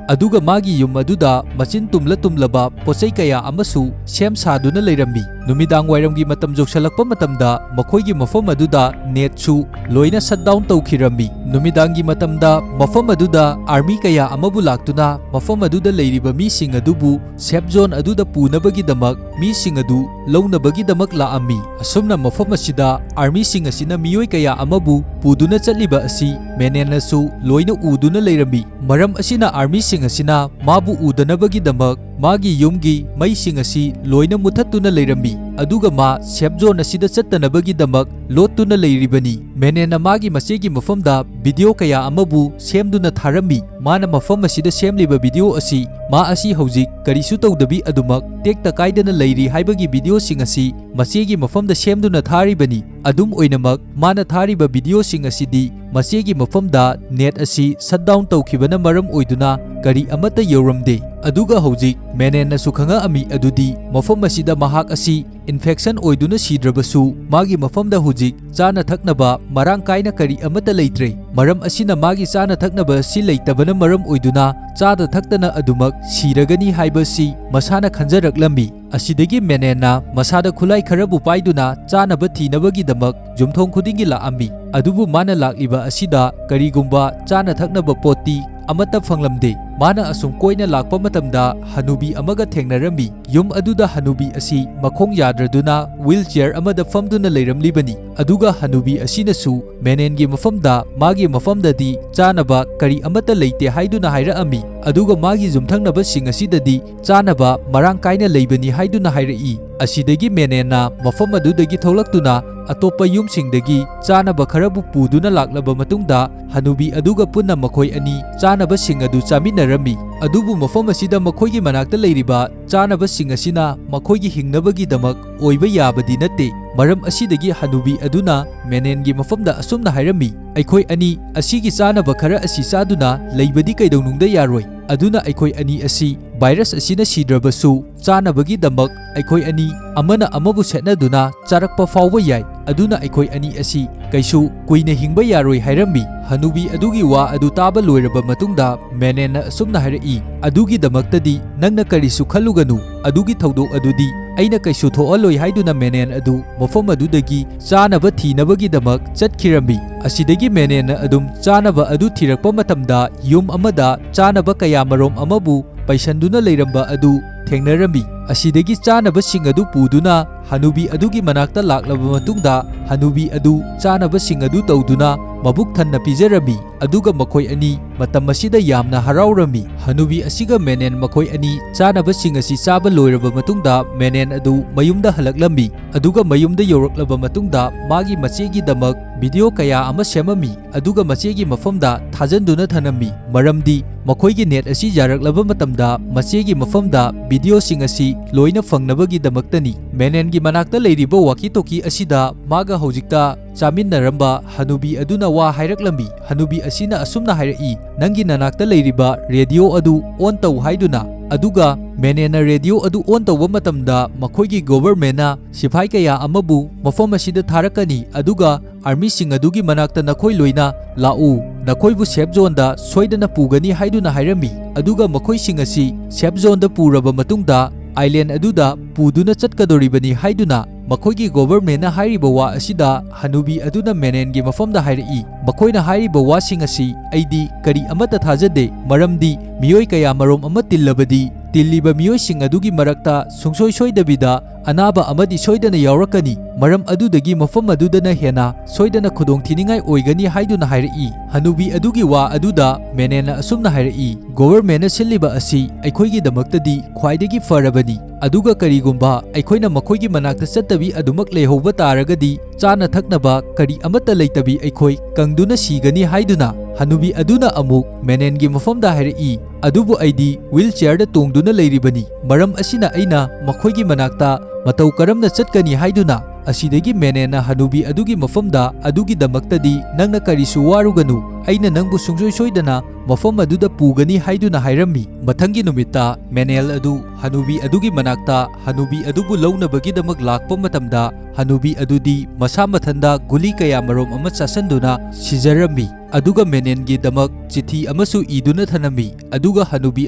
ꯑꯗꯨꯒ ꯃꯥꯒꯤ ꯌꯨꯝ ꯑꯗꯨꯗ ꯃꯆꯤꯟ ꯇꯨꯝꯂ ꯇꯨꯝꯂꯕ ꯄꯣꯠꯆꯩ ꯀꯌꯥ ꯑꯃꯁꯨ ꯁꯦꯝ ꯁꯥꯗꯨꯅ ꯂꯩꯔꯝꯃꯤ꯫ ꯅꯨꯃꯤꯗꯥꯡ ꯋꯥꯏꯔꯝꯒꯤ ꯃꯇꯝ ꯌꯧꯁꯜꯂꯛꯄ ꯃꯇꯝꯗ ꯃꯈꯣꯏꯒꯤ ꯃꯐꯝ ꯑꯗꯨꯗ netꯁꯨ ꯂꯣꯏꯅ shutdown ꯇꯧꯈꯤꯔꯝꯃꯤ꯫ ꯅꯨꯃꯤꯗꯥꯡꯒꯤ ꯃꯇꯝꯗ ꯃꯐꯝ ꯑꯗꯨꯗ army ꯀꯌꯥ ꯑꯃꯕꯨ ꯂꯥꯛꯇꯨꯅ ꯃꯐꯝ ꯑꯗꯨꯗ ꯂꯩꯔꯤꯕ ꯃꯤꯁꯤꯡ ꯑꯗꯨꯕꯨ safe zone ꯑꯗꯨꯗ ꯄꯨꯅꯕꯒꯤꯗꯃꯛ ꯃꯤꯁꯤꯡ ꯑꯗꯨ ꯂꯧꯅꯕꯒꯤꯗꯃꯛ ꯂꯥꯛꯑꯝꯃꯤ꯫ ꯑꯁꯨꯝꯅ ꯃꯐꯝ ꯑꯁꯤꯗ armyꯁꯤꯡ ꯑꯁꯤꯅ ꯃꯤꯑꯣꯏ ꯀꯌꯥ ꯑꯃꯕꯨ ꯄꯨꯗꯨꯅ ꯆꯠꯂꯤꯕ ꯑꯁꯤ ꯃꯦꯅꯦꯟꯅꯁꯨ ꯂꯣꯏꯅ ꯎꯗꯨꯅ ꯂꯩꯔꯝꯃꯤ꯫ ꯃꯔꯝ ꯑꯁꯤꯅ armyꯁꯤꯡ ꯑꯁꯤꯅ ꯃꯥꯕꯨ ꯎꯗꯅꯕꯒꯤꯗꯃꯛ ꯃꯥꯒꯤ ꯌꯨꯝꯒꯤ ꯃꯩꯁꯤꯡ ꯑꯁꯤ ꯂꯣꯏꯅ ꯃꯨꯊꯠꯇꯨꯅ ꯂꯩꯔꯝꯃꯤ꯫ ꯑꯗꯨꯒ ꯃꯥ safe zone ꯑꯁꯤꯗ ꯆꯠꯇꯅꯕꯒꯤꯗꯃꯛ ꯂꯣꯠꯇꯨꯅ ꯂꯩꯔꯤꯕꯅꯤ꯫ ꯃꯦꯅꯦꯟꯅ ꯃꯥꯒꯤ ꯃꯆꯦꯒꯤ ꯃꯐꯝꯗ video ꯀꯌꯥ ꯑꯃꯕꯨ ꯁꯦꯝꯗꯨꯅ ꯊꯥꯔꯝꯃꯤ꯫ ꯃꯥꯅ ꯃꯐꯝ ꯑꯁꯤꯗ ꯁꯦꯝꯂꯤꯕ video ꯑꯁꯤ ꯃꯥ ꯑꯁꯤ ꯍꯧꯖꯤꯛ ꯀꯔꯤꯁꯨ ꯇꯧꯗꯕꯤ ꯑꯗꯨꯃꯛ ꯇꯦꯛꯇ ꯀꯥꯏꯗꯅ ꯂꯩꯔꯤ ꯍꯥꯏꯕꯒꯤ videoꯁꯤꯡ ꯑꯁꯤ ꯃꯆꯦꯒꯤ ꯃꯐꯝꯗ ꯁꯦꯝꯗꯨꯅ ꯊꯥꯔꯤꯕꯅꯤ꯫ ꯑꯗꯨꯝ ꯑꯣꯏꯅꯃꯛ, ꯃꯥꯅ ꯊꯥꯔꯤꯕ videoꯁꯤꯡ ꯑꯁꯤꯗꯤ ꯃꯆꯦꯒꯤ ꯃꯐꯝꯗ net ꯑꯁꯤ shutdown ꯇꯧꯈꯤꯕꯅ ꯃꯔꯝ ꯑꯣꯏꯗꯨꯅ ꯀꯔꯤ ꯑꯃꯠꯇ ꯌꯧꯔꯝꯗꯦ꯫ ꯑꯗꯨꯒ ꯍꯧꯖꯤꯛ ꯃꯦꯅꯦꯟꯅꯁꯨ ꯈꯪꯉꯛꯑꯝꯃꯤ ꯑꯗꯨꯗꯤ ꯃꯐꯝ ꯑꯁꯤꯗ ꯃꯍꯥꯛ ꯑꯁꯤ infection ꯑꯣꯏꯗꯨꯅ ꯁꯤꯗ꯭ꯔꯕꯁꯨ ꯃꯥꯒꯤ ꯃꯐꯝꯗ ꯍꯧꯖꯤꯛ ꯆꯥꯅ ꯊꯛꯅꯕ ꯃꯔꯥꯡ ꯀꯥꯏꯅ ꯀꯔꯤ ꯑꯃꯠꯇ ꯂꯩꯇ꯭ꯔꯦ꯫ ꯃꯔꯝ ꯑꯁꯤꯅ ꯃꯥꯒꯤ ꯆꯥꯅ ꯊꯛꯅꯕ ꯑꯁꯤ ꯂꯩꯇꯕꯅ ꯃꯔꯝ ꯑꯣꯏꯗꯨꯅ ꯆꯥꯗ ꯊꯛꯇꯅ ꯑꯗꯨꯃꯛ ꯁꯤꯔꯒꯅꯤ ꯍꯥꯏꯕꯁꯤ ꯃꯁꯥꯅ ꯈꯟꯖꯔꯛꯂꯝꯃꯤ꯫ ꯑꯁꯤꯗꯒꯤ ꯃꯦꯅꯦꯟꯅ ꯃꯁꯥꯗ ꯈꯨꯠꯂꯥꯏ ꯈꯔꯕꯨ ꯄꯥꯏꯗꯨꯅ ꯆꯥꯅꯕ ꯊꯤꯅꯕꯒꯤꯗꯃꯛ ꯌꯨꯝꯊꯣꯡ ꯈꯨꯗꯤꯡꯒꯤ ꯂꯥꯛꯑꯝꯃꯤ꯫ ꯑꯗꯨꯕꯨ ꯃꯥꯅ ꯂꯥꯛꯂꯤꯕ ꯑꯁꯤꯗ ꯀꯔꯤꯒꯨꯝꯕ ꯆꯥꯅ ꯊꯛꯅꯕ ꯄꯣꯠꯇꯤ ꯑꯃꯠꯇ ꯐꯪꯂꯝꯗꯦ꯫ ꯃꯥꯅ ꯑꯁꯨꯝ ꯀꯣꯏꯅ ꯂꯥꯛꯄ ꯃꯇꯝꯗ ꯍꯅꯨꯕꯤ ꯑꯃꯒ ꯊꯦꯡꯅꯔꯝꯃꯤ꯫ ꯌꯨꯝ ꯑꯗꯨꯗ ꯍꯅꯨꯕꯤ ꯑꯁꯤ ꯃꯈꯣꯡ ꯌꯥꯗ꯭ꯔꯗꯨꯅ wheelchair ꯑꯃꯗ ꯐꯝꯗꯨꯅ ꯂꯩꯔꯝꯂꯤꯕꯅꯤ꯫ ꯑꯗꯨꯒ ꯍꯅꯨꯕꯤ ꯑꯁꯤꯅꯁꯨ ꯃꯦꯅꯦꯟꯒꯤ ꯃꯐꯝꯗ ꯃꯥꯒꯤ ꯃꯐꯝꯗꯗꯤ ꯆꯥꯅꯕ ꯀꯔꯤ ꯑꯃꯠꯇ ꯂꯩꯇꯦ ꯍꯥꯏꯗꯨꯅ ꯍꯥꯏꯔꯛꯑꯝꯃꯤ꯫ ꯑꯗꯨꯒ ꯃꯥꯒꯤ ꯌꯨꯝꯊꯪꯅꯕꯁꯤꯡ ꯑꯁꯤꯗꯗꯤ ꯆꯥꯅꯕ ꯃꯔꯥꯡ ꯀꯥꯏꯅ ꯂꯩꯕꯅꯤ ꯍꯥꯏꯗꯨꯅ ꯍꯥꯏꯔꯛꯏ꯫ ꯑꯁꯤꯗꯒꯤ ꯃꯦꯅꯦꯟꯅ ꯃꯐꯝ ꯑꯗꯨꯗꯒꯤ ꯊꯣꯛꯂꯛꯇꯨꯅ ꯑꯇꯣꯞꯄ ꯌꯨꯝꯁꯤꯡꯗꯒꯤ ꯆꯥꯅꯕ ꯈꯔꯕꯨ ꯄꯨꯗꯨꯅ ꯂꯥꯛꯂꯕ ꯃꯇꯨꯡꯗ, ꯍꯅꯨꯕꯤ ꯑꯗꯨꯒ ꯄꯨꯟꯅ ꯃꯈꯣꯏ ꯑꯅꯤ ꯆꯥꯅꯕꯁꯤꯡ ꯑꯗꯨ ꯆꯥꯃꯤꯟꯅꯔꯝꯃꯤ꯫ ꯑꯗꯨꯕꯨ ꯃꯐꯝ ꯑꯁꯤꯗ ꯃꯈꯣꯏꯒꯤ ꯃꯅꯥꯛꯇ ꯂꯩꯔꯤꯕ ꯆꯥꯅꯕꯁꯤꯡ ꯑꯁꯤꯅ ꯃꯈꯣꯏꯒꯤ ꯍꯤꯡꯅꯕꯒꯤꯗꯃꯛ ꯑꯣꯏꯕ ꯌꯥꯕꯗꯤ ꯅꯠꯇꯦ꯫ ꯃꯔꯝ ꯑꯁꯤꯗꯒꯤ ꯍꯅꯨꯕꯤ ꯑꯗꯨꯅ ꯃꯦꯅꯦꯟꯒꯤ ꯃꯐꯝꯗ ꯑꯁꯨꯝꯅ ꯍꯥꯏꯔꯝꯃꯤ, "ꯑꯩꯈꯣꯏ ꯑꯅꯤ ꯑꯁꯤꯒꯤ ꯆꯥꯅꯕ ꯈꯔ ꯑꯁꯤ ꯆꯥꯗꯨꯅ ꯂꯩꯕꯗꯤ ꯀꯩꯗꯧꯅꯨꯡꯗ ꯌꯥꯔꯣꯏ꯫ ꯑꯗꯨꯅ ꯑꯩꯈꯣꯏ ꯑꯅꯤ ꯑꯁꯤ ꯚꯥꯏꯔꯁ ꯑꯁꯤꯅ ꯁꯤꯗ꯭ꯔꯕꯁꯨ ꯆꯥꯅꯕꯒꯤꯗꯃꯛ ꯑꯩꯈꯣꯏ ꯑꯅꯤ ꯑꯃꯅ ꯑꯃꯕꯨ ꯁꯦꯠꯅꯗꯨꯅ ꯆꯥꯔꯛꯄ ꯐꯥꯎꯕ ꯌꯥꯏ꯫ ꯑꯗꯨꯅ ꯑꯩꯈꯣꯏ ꯑꯅꯤ ꯑꯁꯤ ꯀꯩꯁꯨ ꯀꯨꯏꯅ ꯍꯤꯡꯕ ꯌꯥꯔꯣꯏ" ꯍꯥꯏꯔꯝꯃꯤ꯫ ꯍꯅꯨꯕꯤ ꯑꯗꯨꯒꯤ ꯋꯥ ꯑꯗꯨ ꯇꯥꯕ ꯂꯣꯏꯔꯕ ꯃꯇꯨꯡꯗ ꯃꯦꯅꯦꯟꯅ ꯑꯁꯨꯝꯅ ꯍꯥꯏꯔꯛꯏ, "ꯑꯗꯨꯒꯤꯗꯃꯛꯇꯗꯤ ꯅꯪꯅ ꯀꯔꯤꯁꯨ ꯈꯜꯂꯨꯒꯅꯨ꯫ ꯑꯗꯨꯒꯤ ꯊꯧꯗꯣꯛ ꯑꯗꯨꯗꯤ ꯑꯩꯅ ꯀꯩꯁꯨ ꯊꯣꯛꯍꯜꯂꯣꯏ" ꯍꯥꯏꯗꯨꯅ ꯃꯦꯅꯦꯟ ꯑꯗꯨ ꯃꯐꯝ ꯑꯗꯨꯗꯒꯤ ꯆꯥꯅꯕ ꯊꯤꯅꯕꯒꯤꯗꯃꯛ ꯆꯠꯈꯤꯔꯝꯃꯤ꯫ ꯑꯁꯤꯗꯒꯤ ꯃꯦꯅꯦꯟꯅ ꯑꯗꯨꯝ ꯆꯥꯅꯕ ꯑꯗꯨ ꯊꯤꯔꯛꯄ ꯃꯇꯝꯗ ꯌꯨꯝ ꯑꯃꯗ ꯆꯥꯅꯕ ꯀꯌꯥ ꯃꯔꯣꯝ ꯑꯃꯕꯨ ꯄꯩꯁꯟꯗꯨꯅ ꯂꯩꯔꯝꯕ ꯑꯗꯨ ꯊꯦꯡꯅꯔꯝꯃꯤ꯫ ꯑꯁꯤꯗꯒꯤ ꯆꯥꯅꯕꯁꯤꯡ ꯑꯗꯨ ꯄꯨꯗꯨꯅ ꯍꯅꯨꯕꯤ ꯑꯗꯨꯒꯤ ꯃꯅꯥꯛꯇ ꯂꯥꯛꯂꯕ ꯃꯇꯨꯡꯗ, ꯍꯅꯨꯕꯤ ꯑꯗꯨ ꯆꯥꯅꯕꯁꯤꯡ ꯑꯗꯨ ꯇꯧꯗꯨꯅ ꯃꯕꯨꯛ ꯊꯟꯅ ꯄꯤꯖꯔꯝꯃꯤ꯫ ꯑꯗꯨꯒ ꯃꯈꯣꯏ ꯑꯅꯤ ꯃꯇꯝ ꯑꯁꯤꯗ ꯌꯥꯝꯅ ꯍꯔꯥꯎꯔꯝꯃꯤ꯫ ꯍꯅꯨꯕꯤ ꯑꯁꯤꯒ ꯃꯦꯅꯦꯟ ꯃꯈꯣꯏ ꯑꯅꯤ ꯆꯥꯅꯕꯁꯤꯡ ꯑꯁꯤ ꯆꯥꯕ ꯂꯣꯏꯔꯕ ꯃꯇꯨꯡꯗ, ꯃꯦꯅꯦꯟ ꯑꯗꯨ ꯃꯌꯨꯝꯗ ꯍꯜꯂꯛꯂꯝꯃꯤ꯫ ꯑꯗꯨꯒ ꯃꯌꯨꯝꯗ ꯌꯧꯔꯛꯂꯕ ꯃꯇꯨꯡꯗ, ꯃꯥꯒꯤ ꯃꯆꯦꯒꯤꯗꯃꯛ ꯚꯤꯗꯤꯑꯣ ꯀꯌꯥ ꯑꯃ ꯁꯦꯝꯃꯝꯃꯤ꯫ ꯑꯗꯨꯒ ꯃꯆꯦꯒꯤ ꯃꯐꯝꯗ ꯊꯥꯖꯟꯗꯨꯅ ꯊꯅꯝꯃꯤ, ꯃꯔꯝꯗꯤ ꯃꯈꯣꯏꯒꯤ ꯅꯦꯠ ꯑꯁꯤ ꯌꯥꯔꯛꯂꯕ ꯃꯇꯝꯗ ꯃꯆꯦꯒꯤ ꯃꯐꯝꯗ ꯚꯤꯗꯤꯑꯣꯁꯤꯡ ꯑꯁꯤ ꯂꯣꯏꯅ ꯐꯪꯅꯕꯒꯤꯗꯃꯛꯇꯅꯤ꯫ ꯃꯦꯅꯦꯟꯒꯤ ꯃꯅꯥꯛꯇ ꯂꯩꯔꯤꯕ ꯋꯥꯀꯤ ꯇꯣꯀꯤ ꯑꯁꯤꯗ ꯃꯥꯒ ꯍꯧꯖꯤꯛꯇ ꯆꯥꯃꯤꯟꯅꯔꯝꯕ ꯍꯅꯨꯕꯤ ꯑꯗꯨꯅ ꯋꯥ ꯍꯥꯏꯔꯛꯂꯝꯃꯤ꯫ ꯍꯅꯨꯕꯤ ꯑꯁꯤꯅ ꯑꯁꯨꯝꯅ ꯍꯥꯏꯔꯛꯏ, "ꯅꯪꯒꯤ ꯅꯅꯥꯛꯇ ꯂꯩꯔꯤꯕ ꯔꯦꯗꯤꯑꯣ ꯑꯗꯨ ꯑꯣꯟ ꯇꯧ" ꯍꯥꯏꯗꯨꯅ꯫ ꯑꯗꯨꯒ ꯃꯦꯅꯦꯟꯅ ꯔꯦꯗꯤꯑꯣ ꯑꯗꯨ ꯑꯣꯟ ꯇꯧꯕ ꯃꯇꯝꯗ, ꯃꯈꯣꯏꯒꯤ ꯒꯣꯚꯔꯃꯦꯟꯅ ꯁꯤꯐꯥꯏ ꯀꯌꯥ ꯑꯃꯕꯨ ꯃꯐꯝ ꯑꯁꯤꯗ ꯊꯥꯔꯛꯀꯅꯤ, ꯑꯗꯨꯒ ꯑꯥꯔꯃꯤꯁꯤꯡ ꯑꯗꯨꯒꯤ ꯃꯅꯥꯛꯇ ꯅꯈꯣꯏ ꯂꯣꯏꯅ ꯂꯥꯛꯎ, ꯅꯈꯣꯏꯕꯨ ꯁꯦꯐ ꯖꯣꯟꯗ ꯁꯣꯏꯗꯅ ꯄꯨꯒꯅꯤ ꯍꯥꯏꯗꯨꯅ ꯍꯥꯏꯔꯝꯃꯤ꯫ ꯑꯗꯨꯒ ꯃꯈꯣꯏꯁꯤꯡ ꯑꯁꯤ ꯁꯦꯐ ꯖꯣꯟꯗ ꯄꯨꯔꯕ ꯃꯇꯨꯡꯗ, ꯑꯥꯏꯂꯦꯟ ꯑꯗꯨꯗ ꯄꯨꯗꯨꯅ ꯆꯠꯀꯗꯧꯔꯤꯕꯅꯤ ꯍꯥꯏꯗꯨꯅ ꯃꯈꯣꯏꯒꯤ ꯒꯣꯚꯔꯃꯦꯟꯅ ꯍꯥꯏꯔꯤꯕ ꯋꯥ ꯑꯁꯤꯗ ꯍꯅꯨꯕꯤ ꯑꯗꯨꯅ ꯃꯦꯅꯦꯟꯒꯤ ꯃꯐꯝꯗ ꯍꯥꯏꯔꯛꯏ, "ꯃꯈꯣꯏꯅ ꯍꯥꯏꯔꯤꯕ ꯋꯥꯁꯤꯡ ꯑꯁꯤ ꯑꯩꯗꯤ ꯀꯔꯤ ꯑꯃꯠꯇ ꯊꯥꯖꯗꯦ, ꯃꯔꯝꯗꯤ ꯃꯤꯑꯣꯏ ꯀꯌꯥ ꯃꯔꯣꯝ ꯑꯃ ꯇꯤꯜꯂꯕꯗꯤ ꯇꯤꯜꯂꯤꯕ ꯃꯤꯑꯣꯏꯁꯤꯡ ꯑꯗꯨꯒꯤ ꯃꯔꯛꯇ ꯁꯨꯡꯁꯣꯏ ꯁꯣꯏꯗꯕꯤꯗ ꯑꯅꯥꯕ ꯑꯃꯗꯤ ꯁꯣꯏꯗꯅ ꯌꯥꯎꯔꯛꯀꯅꯤ, ꯃꯔꯝ ꯑꯗꯨꯗꯒꯤ ꯃꯐꯝ ꯑꯗꯨꯗꯅ ꯍꯦꯟꯅ ꯁꯣꯏꯗꯅ ꯈꯨꯗꯣꯡꯊꯤꯅꯤꯡꯉꯥꯏ ꯑꯣꯏꯒꯅꯤ ꯍꯥꯏꯗꯨꯅ ꯍꯥꯏꯔꯛꯏ꯫ ꯍꯅꯨꯕꯤ ꯑꯗꯨꯒꯤ ꯋꯥ ꯑꯗꯨꯗ ꯃꯦꯅꯦꯟꯅ ꯑꯁꯨꯝꯅ ꯍꯥꯏꯔꯛꯏ, "ꯒꯣꯚꯔꯟꯃꯦꯟꯠꯅ ꯁꯤꯜꯂꯤꯕ ꯑꯁꯤ ꯑꯩꯈꯣꯏꯒꯤꯗꯃꯛꯇꯗꯤ ꯈ꯭ꯋꯥꯏꯗꯒꯤ ꯐꯔꯕꯅꯤ, ꯑꯗꯨꯒ ꯀꯔꯤꯒꯨꯝꯕ ꯑꯩꯈꯣꯏꯅ ꯃꯈꯣꯏꯒꯤ ꯃꯅꯥꯛꯇ ꯆꯠꯇꯕꯤ ꯑꯗꯨꯃꯛ ꯂꯩꯍꯧꯕ ꯇꯥꯔꯒꯗꯤ ꯆꯥꯅ ꯊꯛꯅꯕ ꯀꯔꯤ ꯑꯃꯠꯇ ꯂꯩꯇꯕꯤ ꯑꯩꯈꯣꯏ ꯀꯪꯗꯨꯅ ꯁꯤꯒꯅꯤ" ꯍꯥꯏꯗꯨꯅ ꯍꯅꯨꯕꯤ ꯑꯗꯨꯅ ꯑꯃꯨꯛ ꯃꯦꯅꯦꯟꯒꯤ ꯃꯐꯝꯗ ꯍꯥꯏꯔꯛꯏ꯫ "ꯑꯗꯨꯕꯨ ꯑꯩꯗꯤ ꯋꯤꯜ ꯆꯤꯌꯔꯗ ꯇꯣꯡꯗꯨꯅ ꯂꯩꯔꯤꯕꯅꯤ, ꯃꯔꯝ ꯑꯁꯤꯅ ꯑꯩꯅ ꯃꯈꯣꯏꯒꯤ ꯃꯅꯥꯛꯇ ꯃꯇꯧ ꯀꯔꯝꯅ ꯆꯠꯀꯅꯤ?" ꯍꯥꯏꯗꯨꯅ꯫ ꯑꯁꯤꯗꯒꯤ ꯃꯦꯅꯦꯟꯅ ꯍꯅꯨꯕꯤ ꯑꯗꯨꯒꯤ ꯃꯐꯝꯗ, "ꯑꯗꯨꯒꯤꯗꯃꯛꯇꯗꯤ ꯅꯪꯅ ꯀꯔꯤꯁꯨ ꯋꯥꯔꯨꯒꯅꯨ, ꯑꯩꯅ ꯅꯪꯕꯨ ꯁꯨꯡꯁꯣꯏ ꯁꯣꯏꯗꯅ ꯃꯐꯝ ꯑꯗꯨꯗ ꯄꯨꯒꯅꯤ" ꯍꯥꯏꯗꯨꯅ ꯍꯥꯏꯔꯝꯃꯤ꯫ ꯃꯊꯪꯒꯤ ꯅꯨꯃꯤꯠꯇ ꯃꯦꯅꯦꯟ ꯑꯗꯨ ꯍꯅꯨꯕꯤ ꯑꯗꯨꯒꯤ ꯃꯅꯥꯛꯇ ꯍꯅꯨꯕꯤ ꯑꯗꯨꯕꯨ ꯂꯧꯅꯕꯒꯤꯗꯃꯛ ꯂꯥꯛꯄ ꯃꯇꯝꯗ, ꯍꯅꯨꯕꯤ ꯑꯗꯨꯗꯤ ꯃꯁꯥ ꯃꯊꯟꯗ ꯒꯨꯂꯤ ꯀꯌꯥ ꯃꯔꯨꯝ ꯑꯃ ꯆꯥꯁꯤꯟꯗꯨꯅ ꯁꯤꯖꯔꯝꯃꯤ꯫ ꯑꯗꯨꯒ ꯃꯦꯅꯦꯟꯒꯤꯗꯃꯛ ꯆꯤꯊꯤ ꯑꯃꯁꯨ ꯏꯗꯨꯅ ꯊꯅꯝꯃꯤ꯫ ꯑꯗꯨꯒ ꯍꯅꯨꯕꯤ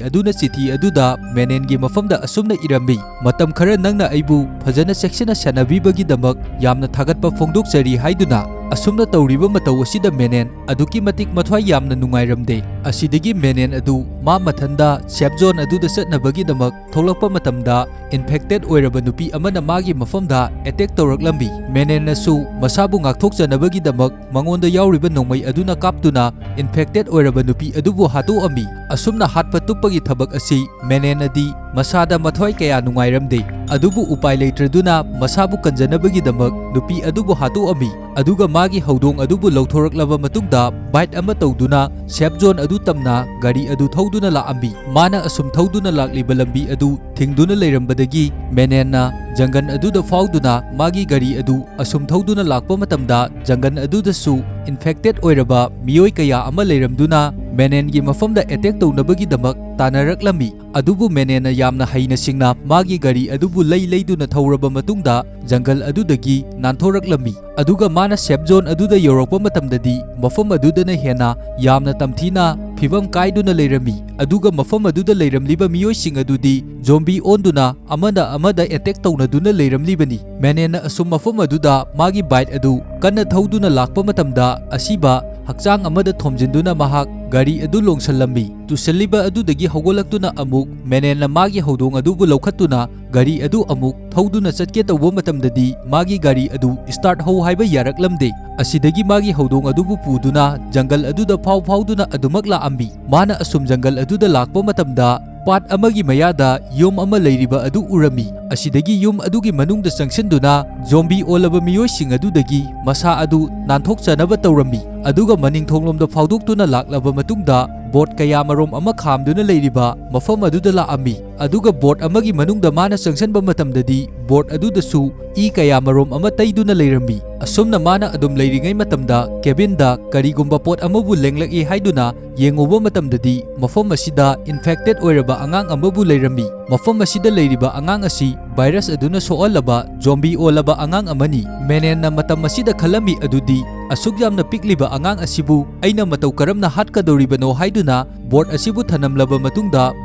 ꯑꯗꯨꯅ ꯆꯤꯊꯤ ꯑꯗꯨꯗ ꯃꯦꯅꯦꯟꯒꯤ ꯃꯐꯝꯗ ꯑꯁꯨꯝꯅ ꯏꯔꯝꯃꯤ, "ꯃꯇꯝ ꯈꯔ ꯅꯪꯅ ꯑꯩꯕꯨ ꯐꯖꯅ ꯆꯦꯛꯁꯤꯟꯅ ꯁꯦꯟꯅꯕꯤꯕꯒꯤꯗꯃꯛ ꯌꯥꯝꯅ ꯊꯥꯒꯠꯄ ꯐꯣꯡꯗꯣꯛꯆꯔꯤ" ꯍꯥꯏꯗꯨꯅ꯫ ꯑꯁꯨꯝꯅ ꯇꯧꯔꯤꯕ ꯃꯇꯧ ꯑꯁꯤꯗ ꯃꯦꯅꯦꯟ ꯑꯗꯨꯛꯀꯤ ꯃꯇꯤꯛ ꯃꯊ꯭ꯋꯥꯏ ꯌꯥꯝꯅ ꯅꯨꯡꯉꯥꯏꯔꯝꯗꯦ꯫ ꯑꯁꯤꯗꯒꯤ ꯃꯦꯅꯦꯟ ꯑꯗꯨ ꯃꯥ ꯃꯊꯟꯗ ꯁꯦꯐ ꯖꯣꯟ ꯑꯗꯨꯗ ꯆꯠꯅꯕꯒꯤꯗꯃꯛ ꯊꯣꯛꯂꯛꯄ ꯃꯇꯝꯗ, ꯏꯟꯐꯦꯛꯇꯦꯗ ꯑꯣꯏꯔꯕ ꯅꯨꯄꯤ ꯑꯃꯅ ꯃꯥꯒꯤ ꯃꯐꯝꯗ ꯑꯦꯇꯦꯛ ꯇꯧꯔꯛꯂꯝꯃꯤ꯫ ꯃꯦꯅꯦꯟꯅꯁꯨ ꯃꯁꯥꯕꯨ ꯉꯥꯛꯊꯣꯛꯆꯅꯕꯒꯤꯗꯃꯛ ꯃꯉꯣꯟꯗ ꯌꯥꯎꯔꯤꯕ ꯅꯣꯡꯃꯩ ꯑꯗꯨꯅ ꯀꯥꯞꯇꯨꯅ ꯏꯟꯐꯦꯛꯇꯦꯗ ꯑꯣꯏꯔꯕ ꯅꯨꯄꯤ ꯑꯗꯨꯕꯨ ꯍꯥꯠꯇꯣꯛꯑꯝꯃꯤ꯫ ꯑꯁꯨꯝꯅ ꯍꯥꯠꯄ ꯇꯨꯞꯄꯒꯤ ꯊꯕꯛ ꯑꯁꯤ ꯃꯦꯅꯦꯟꯅꯗꯤ ꯃꯁꯥꯗ ꯃꯊ꯭ꯋꯥꯏ ꯀꯌꯥ ꯅꯨꯡꯉꯥꯏꯔꯝꯗꯦ, ꯑꯗꯨꯕꯨ ꯎꯄꯥꯏ ꯂꯩꯇ꯭ꯔꯗꯨꯅ ꯃꯁꯥꯕꯨ ꯀꯟꯖꯅꯕꯒꯤꯗꯃꯛ ꯅꯨꯄꯤ ꯑꯗꯨꯕꯨ ꯍꯥꯠꯇꯣꯛꯑꯝꯃꯤ꯫ ꯑꯗꯨꯒ ꯃꯥꯒꯤ ꯍꯧꯗꯣꯡ ꯑꯗꯨꯕꯨ ꯂꯧꯊꯣꯔꯛꯂꯕ ꯃꯇꯨꯡꯗ, ꯕꯥꯏꯠ ꯑꯃ ꯇꯧꯗꯨꯅ ꯁꯦꯐ ꯖꯣꯟ ꯑꯗꯨ ꯇꯝꯅ ꯒꯥꯔꯤ ꯑꯗꯨ ꯊꯧꯗꯨꯅ ꯂꯥꯛꯑꯝꯃꯤ꯫ ꯃꯥꯅ ꯑꯁꯨꯝ ꯊꯧꯗꯨꯅ ꯂꯥꯛꯂꯤꯕ ꯂꯝꯕꯤ ꯑꯗꯨ ꯊꯤꯡꯗꯨꯅ ꯂꯩꯔꯝꯕꯗꯒꯤ ꯃꯦꯅꯦꯟꯅ ꯖꯪꯒꯜ ꯑꯗꯨꯗ ꯐꯥꯎꯗꯨꯅ ꯃꯥꯒꯤ ꯒꯥꯔꯤ ꯑꯗꯨ ꯑꯁꯨꯝ ꯊꯧꯗꯨꯅ ꯂꯥꯛꯄ ꯃꯇꯝꯗ, ꯖꯪꯒꯜ ꯑꯗꯨꯗꯁꯨ ꯏꯟꯐꯦꯛꯇꯦꯗ ꯑꯣꯏꯔꯕ ꯃꯤꯑꯣꯏ ꯀꯌꯥ ꯑꯃ ꯂꯩꯔꯝꯗꯨꯅ ꯃꯦꯅꯦꯟꯒꯤ ꯃꯐꯝꯗ ꯑꯦꯇꯦꯛ ꯇꯧꯅꯕꯒꯤꯗꯃꯛ ꯇꯥꯟꯅꯔꯛꯂꯝꯃꯤ꯫ ꯑꯗꯨꯕꯨ ꯃꯦꯅꯦꯟꯅ ꯌꯥꯝꯅ ꯍꯩꯅ ꯁꯤꯡꯅ ꯃꯥꯒꯤ ꯒꯥꯔꯤ ꯑꯗꯨꯕꯨ ꯂꯩ ꯂꯩꯗꯨꯅ ꯊꯧꯔꯕ ꯃꯇꯨꯡꯗ ꯖꯪꯒꯜ ꯑꯗꯨꯗꯒꯤ ꯅꯥꯟꯊꯣꯔꯛꯂꯝꯃꯤ꯫ ꯑꯗꯨꯒ ꯃꯥꯅ ꯁꯦꯐ ꯖꯣꯟ ꯑꯗꯨꯗ ꯌꯧꯔꯛꯄ ꯃꯇꯝꯗꯗꯤ ꯃꯐꯝ ꯑꯗꯨꯗꯅ ꯍꯦꯟꯅ ꯌꯥꯝꯅ ꯇꯝꯊꯤꯅ ꯐꯤꯕꯝ ꯀꯥꯏꯗꯨꯅ ꯂꯩꯔꯝꯃꯤ꯫ ꯑꯗꯨꯒ ꯃꯐꯝ ꯑꯗꯨꯗ ꯂꯩꯔꯝꯂꯤꯕ ꯃꯤꯑꯣꯏꯁꯤꯡ ꯑꯗꯨꯗꯤ ꯖꯣꯝꯕꯤ ꯑꯣꯟꯗꯨꯅ ꯑꯃꯅ ꯑꯃꯗ ꯑꯦꯇꯦꯛ ꯇꯧꯅꯗꯨꯅ ꯂꯩꯔꯝꯂꯤꯕꯅꯤ꯫ ꯃꯦꯅꯦꯟꯅ ꯑꯁꯨꯝ ꯃꯐꯝ ꯑꯗꯨꯗ ꯃꯥꯒꯤ ꯕꯥꯏꯛ ꯑꯗꯨ ꯀꯟꯅ ꯊꯧꯗꯨꯅ ꯂꯥꯛꯄ ꯃꯇꯝꯗ, ꯑꯁꯤꯕ ꯍꯛꯆꯥꯡ ꯑꯃꯗ ꯊꯣꯝꯖꯤꯟꯗꯨꯅ ꯃꯍꯥꯛ ꯒꯥꯔꯤ ꯑꯗꯨ ꯂꯣꯡꯁꯜꯂꯝꯃꯤ꯫ ꯇꯨꯁꯜꯂꯤꯕ ꯑꯗꯨꯗꯒꯤ ꯍꯧꯒꯠꯂꯛꯇꯨꯅ ꯑꯃꯨꯛ ꯃꯦꯅꯦꯟꯅ ꯃꯥꯒꯤ ꯍꯧꯗꯣꯡ ꯑꯗꯨꯕꯨ ꯂꯧꯈꯠꯇꯨꯅ ꯒꯥꯔꯤ ꯑꯗꯨ ꯑꯃꯨꯛ ꯊꯧꯗꯨꯅ ꯆꯠꯀꯦ ꯇꯧꯕ ꯃꯇꯝꯗꯗꯤ ꯃꯥꯒꯤ ꯒꯥꯔꯤ ꯑꯗꯨ start ꯍꯧ ꯍꯥꯏꯕ ꯌꯥꯔꯛꯂꯝꯗꯦ꯫ ꯑꯁꯤꯗꯒꯤ ꯃꯥꯒꯤ ꯍꯧꯗꯣꯡ ꯑꯗꯨꯕꯨ ꯄꯨꯗꯨꯅ ꯖꯪꯒꯜ ꯑꯗꯨꯗ ꯐꯥꯎ ꯐꯥꯎꯗꯨꯅ ꯑꯗꯨꯃꯛ ꯂꯥꯛꯑꯝꯃꯤ꯫ ꯃꯥꯅ ꯑꯁꯨꯝ ꯖꯪꯒꯜ ꯑꯗꯨꯗ ꯂꯥꯛꯄ ꯃꯇꯝꯗ ꯄꯥꯠ ꯑꯃꯒꯤ ꯃꯌꯥꯗ ꯌꯨꯝ ꯑꯃ ꯂꯩꯔꯤꯕ ꯑꯗꯨ ꯎꯔꯝꯃꯤ꯫ ꯑꯁꯤꯗꯒꯤ ꯌꯨꯝ ꯑꯗꯨꯒꯤ ꯃꯅꯨꯡꯗ ꯆꯪꯁꯤꯟꯗꯨꯅ ꯖꯣꯝꯕꯤ ꯑꯣꯜꯂꯕ ꯃꯤꯑꯣꯏꯁꯤꯡ ꯑꯗꯨꯗꯒꯤ ꯃꯁꯥ ꯑꯗꯨ ꯅꯥꯟꯊꯣꯛꯆꯅꯕ ꯇꯧꯔꯝꯃꯤ꯫ ꯑꯗꯨꯒ ꯃꯅꯤꯡ ꯊꯣꯡꯂꯣꯝꯗ ꯐꯥꯎꯗꯣꯛꯇꯨꯅ ꯂꯥꯛꯂꯕ ꯃꯇꯨꯡꯗ ꯕꯣꯠ ꯀꯌꯥ ꯃꯔꯣꯝ ꯑꯃ ꯈꯥꯝꯗꯨꯅ ꯂꯩꯔꯤꯕ ꯃꯐꯝ ꯑꯗꯨꯗ ꯂꯥꯛꯑꯝꯃꯤ꯫ ꯑꯗꯨꯒ ꯕꯣꯠ ꯑꯃꯒꯤ ꯃꯅꯨꯡꯗ ꯃꯥꯅ ꯆꯪꯁꯤꯟꯕ ꯃꯇꯝꯗꯗꯤ ꯕꯣꯠ ꯑꯗꯨꯗꯁꯨ ꯏ ꯀꯌꯥ ꯃꯔꯣꯝ ꯑꯃ ꯇꯩꯗꯨꯅ ꯂꯩꯔꯝꯃꯤ꯫ ꯑꯁꯨꯝꯅ ꯃꯥꯅ ꯑꯗꯨꯝ ꯂꯩꯔꯤꯉꯩ ꯃꯇꯝꯗ ꯀꯦꯕꯤꯟꯗ ꯀꯔꯤꯒꯨꯝꯕ ꯄꯣꯠ ꯑꯃꯕꯨ ꯂꯦꯡꯂꯛꯏ ꯍꯥꯏꯗꯨꯅ ꯌꯦꯡꯉꯨꯕ ꯃꯇꯝꯗꯗꯤ ꯃꯐꯝ ꯑꯁꯤꯗ infected ꯑꯣꯏꯔꯕ ꯑꯉꯥꯡ ꯑꯃꯕꯨ ꯂꯩꯔꯝꯃꯤ꯫ ꯃꯐꯝ ꯑꯁꯤꯗ ꯂꯩꯔꯤꯕ ꯑꯉꯥꯡ ꯑꯁꯤ ꯚꯥꯏꯔꯁ ꯑꯗꯨꯅ ꯁꯣꯛꯍꯜꯂꯕ ꯖꯣꯝꯕꯤ ꯑꯣꯜꯂꯕ ꯑꯉꯥꯡ ꯑꯃꯅꯤ꯫ ꯃꯦꯅꯦꯟꯅ ꯃꯇꯝ ꯑꯁꯤꯗ ꯈꯜꯂꯝꯃꯤ ꯑꯗꯨꯗꯤ ꯑꯁꯨꯛ ꯌꯥꯝꯅ ꯄꯤꯛꯂꯤꯕ ꯑꯉꯥꯡ ꯑꯁꯤꯕꯨ ꯑꯩꯅ ꯃꯇꯧ ꯀꯔꯝꯅ ꯍꯥꯠꯀꯗꯧꯔꯤꯕꯅꯣ ꯍꯥꯏꯗꯨꯅ ꯕꯣꯠ ꯑꯁꯤꯕꯨ ꯊꯅꯝꯂꯕ ꯃꯇꯨꯡꯗ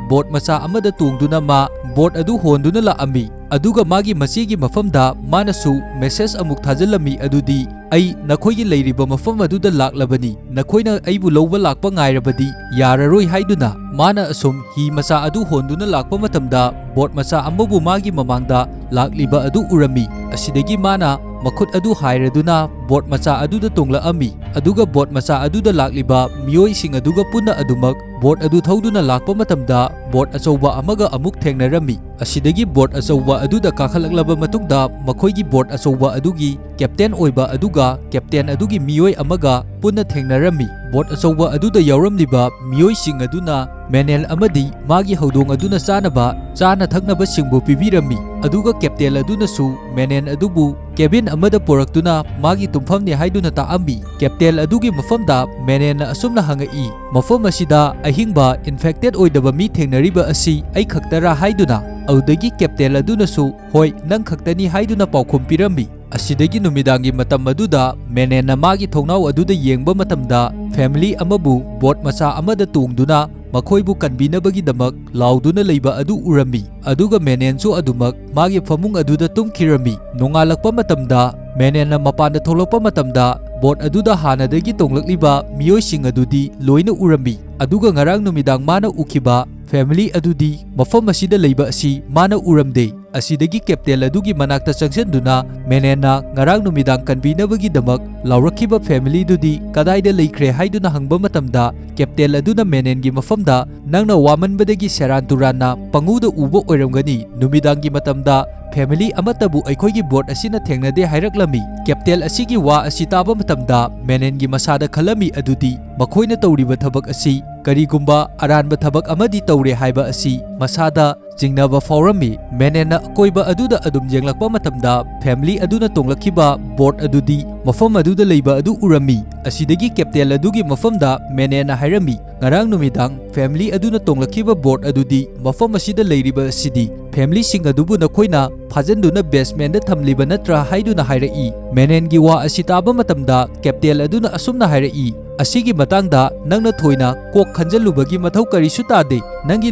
ꯕꯣꯠ ꯃꯆꯥ ꯑꯃꯗ ꯇꯣꯡꯗꯨꯅ ꯃꯥ ꯕꯣꯠ ꯑꯗꯨ ꯍꯣꯟꯗꯨꯅ ꯂꯥꯛꯑꯝꯃꯤ꯫ ꯑꯗꯨꯒ ꯃꯥꯒꯤ ꯃꯆꯦꯒꯤ ꯃꯐꯝꯗ ꯃꯥꯅꯁꯨ ꯃꯦꯁꯦꯖ ꯑꯃꯨꯛ ꯊꯥꯖꯤꯜꯂꯝꯃꯤ ꯑꯗꯨꯗꯤ, "ꯑꯩ ꯅꯈꯣꯏꯒꯤ ꯂꯩꯔꯤꯕ ꯃꯐꯝ ꯑꯗꯨꯗ ꯂꯥꯛꯂꯕꯅꯤ, ꯅꯈꯣꯏꯅ ꯑꯩꯕꯨ ꯂꯧꯕ ꯂꯥꯛꯄ ꯉꯥꯏꯔꯕꯗꯤ ꯌꯥꯔꯔꯣꯏ" ꯍꯥꯏꯗꯨꯅ ꯃꯥꯅ ꯑꯁꯨꯝ ꯍꯤ ꯃꯆꯥ ꯑꯗꯨ ꯍꯣꯟꯗꯨꯅ ꯂꯥꯛꯄ ꯃꯇꯝꯗ ꯕꯣꯠ ꯃꯆꯥ ꯑꯃꯕꯨ ꯃꯥꯒꯤ ꯃꯃꯥꯡꯗ ꯂꯥꯛꯂꯤꯕ ꯑꯗꯨ ꯎꯔꯝꯃꯤ꯫ ꯑꯁꯤꯗꯒꯤ ꯃꯥꯅ ꯃꯈꯨꯠ ꯑꯗꯨ ꯍꯥꯏꯔꯗꯨꯅ ꯕꯣꯠ ꯃꯆꯥ ꯑꯗꯨꯗ ꯇꯣꯡꯂꯛꯑꯝꯃꯤ꯫ ꯑꯗꯨꯒ ꯕꯣꯠ ꯃꯆꯥ ꯑꯗꯨꯗ ꯂꯥꯛꯂꯤꯕ ꯃꯤꯑꯣꯏꯁꯤꯡ ꯑꯗꯨꯒ ꯄꯨꯟꯅ ꯑꯗꯨꯃꯛ ꯕꯣꯠ ꯑꯗꯨ ꯊꯧꯗꯨꯅ ꯂꯥꯛꯄ ꯃꯇꯝꯗ ꯕꯣꯠ ꯑꯆꯧꯕ ꯑꯃꯒ ꯑꯃꯨꯛ ꯊꯦꯡꯅꯔꯝꯃꯤ꯫ ꯑꯁꯤꯗꯒꯤ ꯕꯣꯠ ꯑꯆꯧꯕ ꯑꯗꯨꯗ ꯀꯥꯈꯠꯂꯛꯂꯕ ꯃꯇꯨꯡꯗ ꯃꯈꯣꯏꯒꯤ ꯕꯣꯠ ꯑꯆꯧꯕ ꯑꯗꯨꯒꯤ ꯀꯦꯞꯇꯦꯟ ꯑꯣꯏꯕ ꯑꯗꯨꯒ ꯀꯦꯞꯇꯦꯟ ꯑꯗꯨꯒꯤ ꯃꯤꯑꯣꯏ ꯑꯃꯒ ꯄꯨꯟꯅ ꯊꯦꯡꯅꯔꯝꯃꯤ꯫ ꯕꯣꯠ ꯑꯆꯧꯕ ꯑꯗꯨꯗ ꯌꯥꯎꯔꯝꯂꯤꯕ ꯃꯤꯑꯣꯏꯁꯤꯡ ꯑꯗꯨꯅ ꯃꯦꯅꯦꯟ ꯑꯃꯗꯤ ꯃꯥꯒꯤ ꯍꯧꯗꯣꯡ ꯑꯗꯨꯅ ꯆꯥꯅꯕ ꯆꯥꯅ ꯊꯛꯅꯕꯁꯤꯡꯕꯨ ꯄꯤꯕꯤꯔꯝꯃꯤ꯫ ꯑꯗꯨꯒ ꯀꯦꯞꯇꯦꯟ ꯑꯗꯨꯅꯁꯨ ꯃꯦꯅꯦꯟ ꯑꯗꯨꯕꯨ ꯀꯦꯕꯤꯟ ꯑꯃꯗ ꯄꯨꯔꯛꯇꯨꯅ ꯃꯥꯒꯤ ꯇꯨꯝꯐꯝꯅꯤ ꯍꯥꯏꯗꯨꯅ ꯇꯥꯛꯑꯝꯃꯤ꯫ ꯀꯦꯞꯇꯦꯟ ꯑꯗꯨꯒꯤ ꯃꯐꯝꯗ ꯃꯦꯅꯦꯟꯅ ꯑꯁꯨꯝꯅ ꯍꯪꯉꯛꯏ, "ꯃꯐꯝ ꯑꯁꯤꯗ ꯑꯍꯤꯡꯕ infected ꯑꯣꯏꯗꯕ ꯃꯤ ꯊꯦꯡꯅꯔꯤꯕ ꯑꯁꯤ ꯑꯩ ꯈꯛꯇꯔꯥ?" ꯍꯥꯏꯗꯨꯅ꯫ ꯑꯗꯨꯗꯒꯤ ꯀꯦꯞꯇꯦꯟ ꯑꯗꯨꯅꯁꯨ, "ꯍꯣꯏ, ꯅꯪ ꯈꯛꯇꯅꯤ" ꯍꯥꯏꯗꯨꯅ ꯄꯥꯎꯈꯨꯝ ꯄꯤꯔꯝꯃꯤ꯫ ꯑꯁꯤꯗꯒꯤ ꯅꯨꯃꯤꯗꯥꯡꯒꯤ ꯃꯇꯝ ꯑꯗꯨꯗ ꯃꯦꯅꯦꯟꯅ ꯃꯥꯒꯤ ꯊꯣꯡꯅꯥꯎ ꯑꯗꯨꯗ ꯌꯦꯡꯕ ꯃꯇꯝꯗ ꯐꯦꯃꯤꯂꯤ ꯑꯃꯕꯨ ꯕꯣꯠ ꯃꯆꯥ ꯑꯃꯗ ꯇꯣꯡꯗꯨꯅ ꯃꯈꯣꯏꯕꯨ ꯀꯟꯕꯤꯅꯕꯒꯤꯗꯃꯛ ꯂꯥꯎꯗꯨꯅ ꯂꯩꯕ ꯑꯗꯨ ꯎꯔꯝꯃꯤ꯫ ꯑꯗꯨꯒ ꯃꯦꯅꯦꯟꯁꯨ ꯑꯗꯨꯃꯛ ꯃꯥꯒꯤ ꯐꯃꯨꯡ ꯑꯗꯨꯗ ꯇꯨꯝꯈꯤꯔꯝꯃꯤ꯫ ꯅꯣꯡꯉꯥꯜꯂꯛꯄ ꯃꯇꯝꯗ ꯃꯦꯅꯦꯟꯅ ꯃꯄꯥꯟꯗ ꯊꯣꯛꯂꯛꯄ ꯃꯇꯝꯗ ꯕꯣꯠ ꯑꯗꯨꯗ ꯍꯥꯟꯅꯗꯒꯤ ꯇꯣꯡꯂꯛꯂꯤꯕ ꯃꯤꯑꯣꯏꯁꯤꯡ ꯑꯗꯨꯗꯤ ꯂꯣꯏꯅ ꯎꯔꯝꯃꯤ, ꯑꯗꯨꯒ ꯉꯔꯥꯡ ꯅꯨꯃꯤꯗꯥꯡ ꯃꯥꯅ ꯎꯈꯤꯕ ꯐꯦꯃꯤꯂꯤ ꯑꯗꯨꯗꯤ ꯃꯐꯝ ꯑꯁꯤꯗ ꯂꯩꯕ ꯑꯁꯤ ꯃꯥꯅ ꯎꯔꯝꯗꯦ꯫ ꯑꯁꯤꯗꯒꯤ ꯀꯦꯞꯇꯦꯟ ꯑꯗꯨꯒꯤ ꯃꯅꯥꯛꯇ ꯆꯪꯁꯤꯟꯗꯨꯅ ꯃꯦꯅꯦꯟꯅ ꯉꯔꯥꯡ ꯅꯨꯃꯤꯗꯥꯡ ꯀꯟꯕꯤꯅꯕꯒꯤꯗꯃꯛ ꯂꯥꯎꯔꯛꯈꯤꯕ ꯐꯦꯃꯤꯂꯤꯗꯨꯗꯤ ꯀꯗꯥꯏꯗ ꯂꯩꯈ꯭ꯔꯦ ꯍꯥꯏꯗꯨꯅ ꯍꯪꯕ ꯃꯇꯝꯗ, ꯀꯦꯞꯇꯦꯟ ꯑꯗꯨꯅ ꯃꯦꯅꯦꯟꯒꯤ ꯃꯐꯝꯗ, "ꯅꯪꯅ ꯋꯥꯃꯟꯕꯗꯒꯤ ꯁꯦꯔꯥꯟ ꯇꯨꯔꯥꯟꯅ ꯄꯪꯎꯗ ꯎꯕ ꯑꯣꯏꯔꯝꯒꯅꯤ꯫ ꯅꯨꯃꯤꯗꯥꯡꯒꯤ ꯃꯇꯝꯗ ꯐꯦꯃꯤꯂꯤ ꯑꯃꯠꯇꯕꯨ ꯑꯩꯈꯣꯏꯒꯤ ꯕꯣꯠ ꯑꯁꯤꯅ ꯊꯦꯡꯅꯗꯦ" ꯍꯥꯏꯔꯛꯂꯝꯃꯤ꯫ ꯀꯦꯞꯇꯦꯟ ꯑꯁꯤꯒꯤ ꯋꯥ ꯑꯁꯤ ꯇꯥꯕ ꯃꯇꯝꯗ ꯃꯦꯅꯦꯟꯒꯤ ꯃꯁꯥꯗ ꯈꯜꯂꯝꯃꯤ ꯑꯗꯨꯗꯤ ꯃꯈꯣꯏꯅ ꯇꯧꯔꯤꯕ ꯊꯕꯛ ꯑꯁꯤ ꯀꯔꯤꯒꯨꯝꯕ ꯑꯔꯥꯟꯕ ꯊꯕꯛ ꯑꯃꯗꯤ ꯇꯧꯔꯦ ꯍꯥꯏꯕ ꯑꯁꯤ ꯃꯁꯥꯗ ꯆꯤꯡꯅꯕ ꯐꯥꯎꯔꯝꯃꯤ꯫ ꯃꯦꯅꯦꯟꯅ ꯑꯀꯣꯏꯕ ꯑꯗꯨꯗ ꯑꯗꯨꯝ ꯌꯦꯡꯂꯛꯄ ꯃꯇꯝꯗ ꯐꯦꯃꯤꯂꯤ ꯑꯗꯨꯅ ꯇꯣꯡꯂꯛꯈꯤꯕ ꯕꯣꯠ ꯑꯗꯨꯗꯤ ꯃꯐꯝ ꯑꯗꯨꯗ ꯂꯩꯕ ꯑꯗꯨ ꯎꯔꯝꯃꯤ꯫ ꯑꯁꯤꯗꯒꯤ ꯀꯦꯞꯇꯦꯟ ꯑꯗꯨꯒꯤ ꯃꯐꯝꯗ ꯃꯦꯅꯦꯟꯅ ꯍꯥꯏꯔꯝꯃꯤ, "ꯉꯔꯥꯡ ꯅꯨꯃꯤꯗꯥꯡ ꯐꯦꯃꯤꯂꯤ ꯑꯗꯨꯅ ꯇꯣꯡꯂꯛꯈꯤꯕ ꯕꯣꯠ ꯑꯗꯨꯗꯤ ꯃꯐꯝ ꯑꯁꯤꯗ ꯂꯩꯔꯤꯕ ꯑꯁꯤꯗꯤ ꯐꯦꯃꯤꯂꯤꯁꯤꯡ ꯑꯗꯨꯕꯨ ꯅꯈꯣꯏꯅ ꯐꯥꯖꯤꯟꯗꯨꯅ ꯕꯦꯁꯃꯦꯟꯗ ꯊꯝꯂꯤꯕ ꯅꯠꯇ꯭ꯔꯥ?" ꯍꯥꯏꯗꯨꯅ ꯍꯥꯏꯔꯛꯏ꯫ ꯃꯦꯅꯦꯟꯒꯤ ꯋꯥ ꯑꯁꯤ ꯇꯥꯕ ꯃꯇꯝꯗ ꯀꯦꯞꯇꯦꯟ ꯑꯗꯨꯅ ꯑꯁꯨꯝꯅ ꯍꯥꯏꯔꯛꯏ, "ꯑꯁꯤꯒꯤ ꯃꯇꯥꯡꯗ ꯅꯪꯅ ꯊꯣꯏꯅ ꯀꯣꯛ ꯈꯟꯖꯜꯂꯨꯕꯒꯤ ꯃꯊꯧ ꯀꯔꯤꯁꯨ ꯇꯥꯗꯦ꯫ ꯅꯪꯒꯤ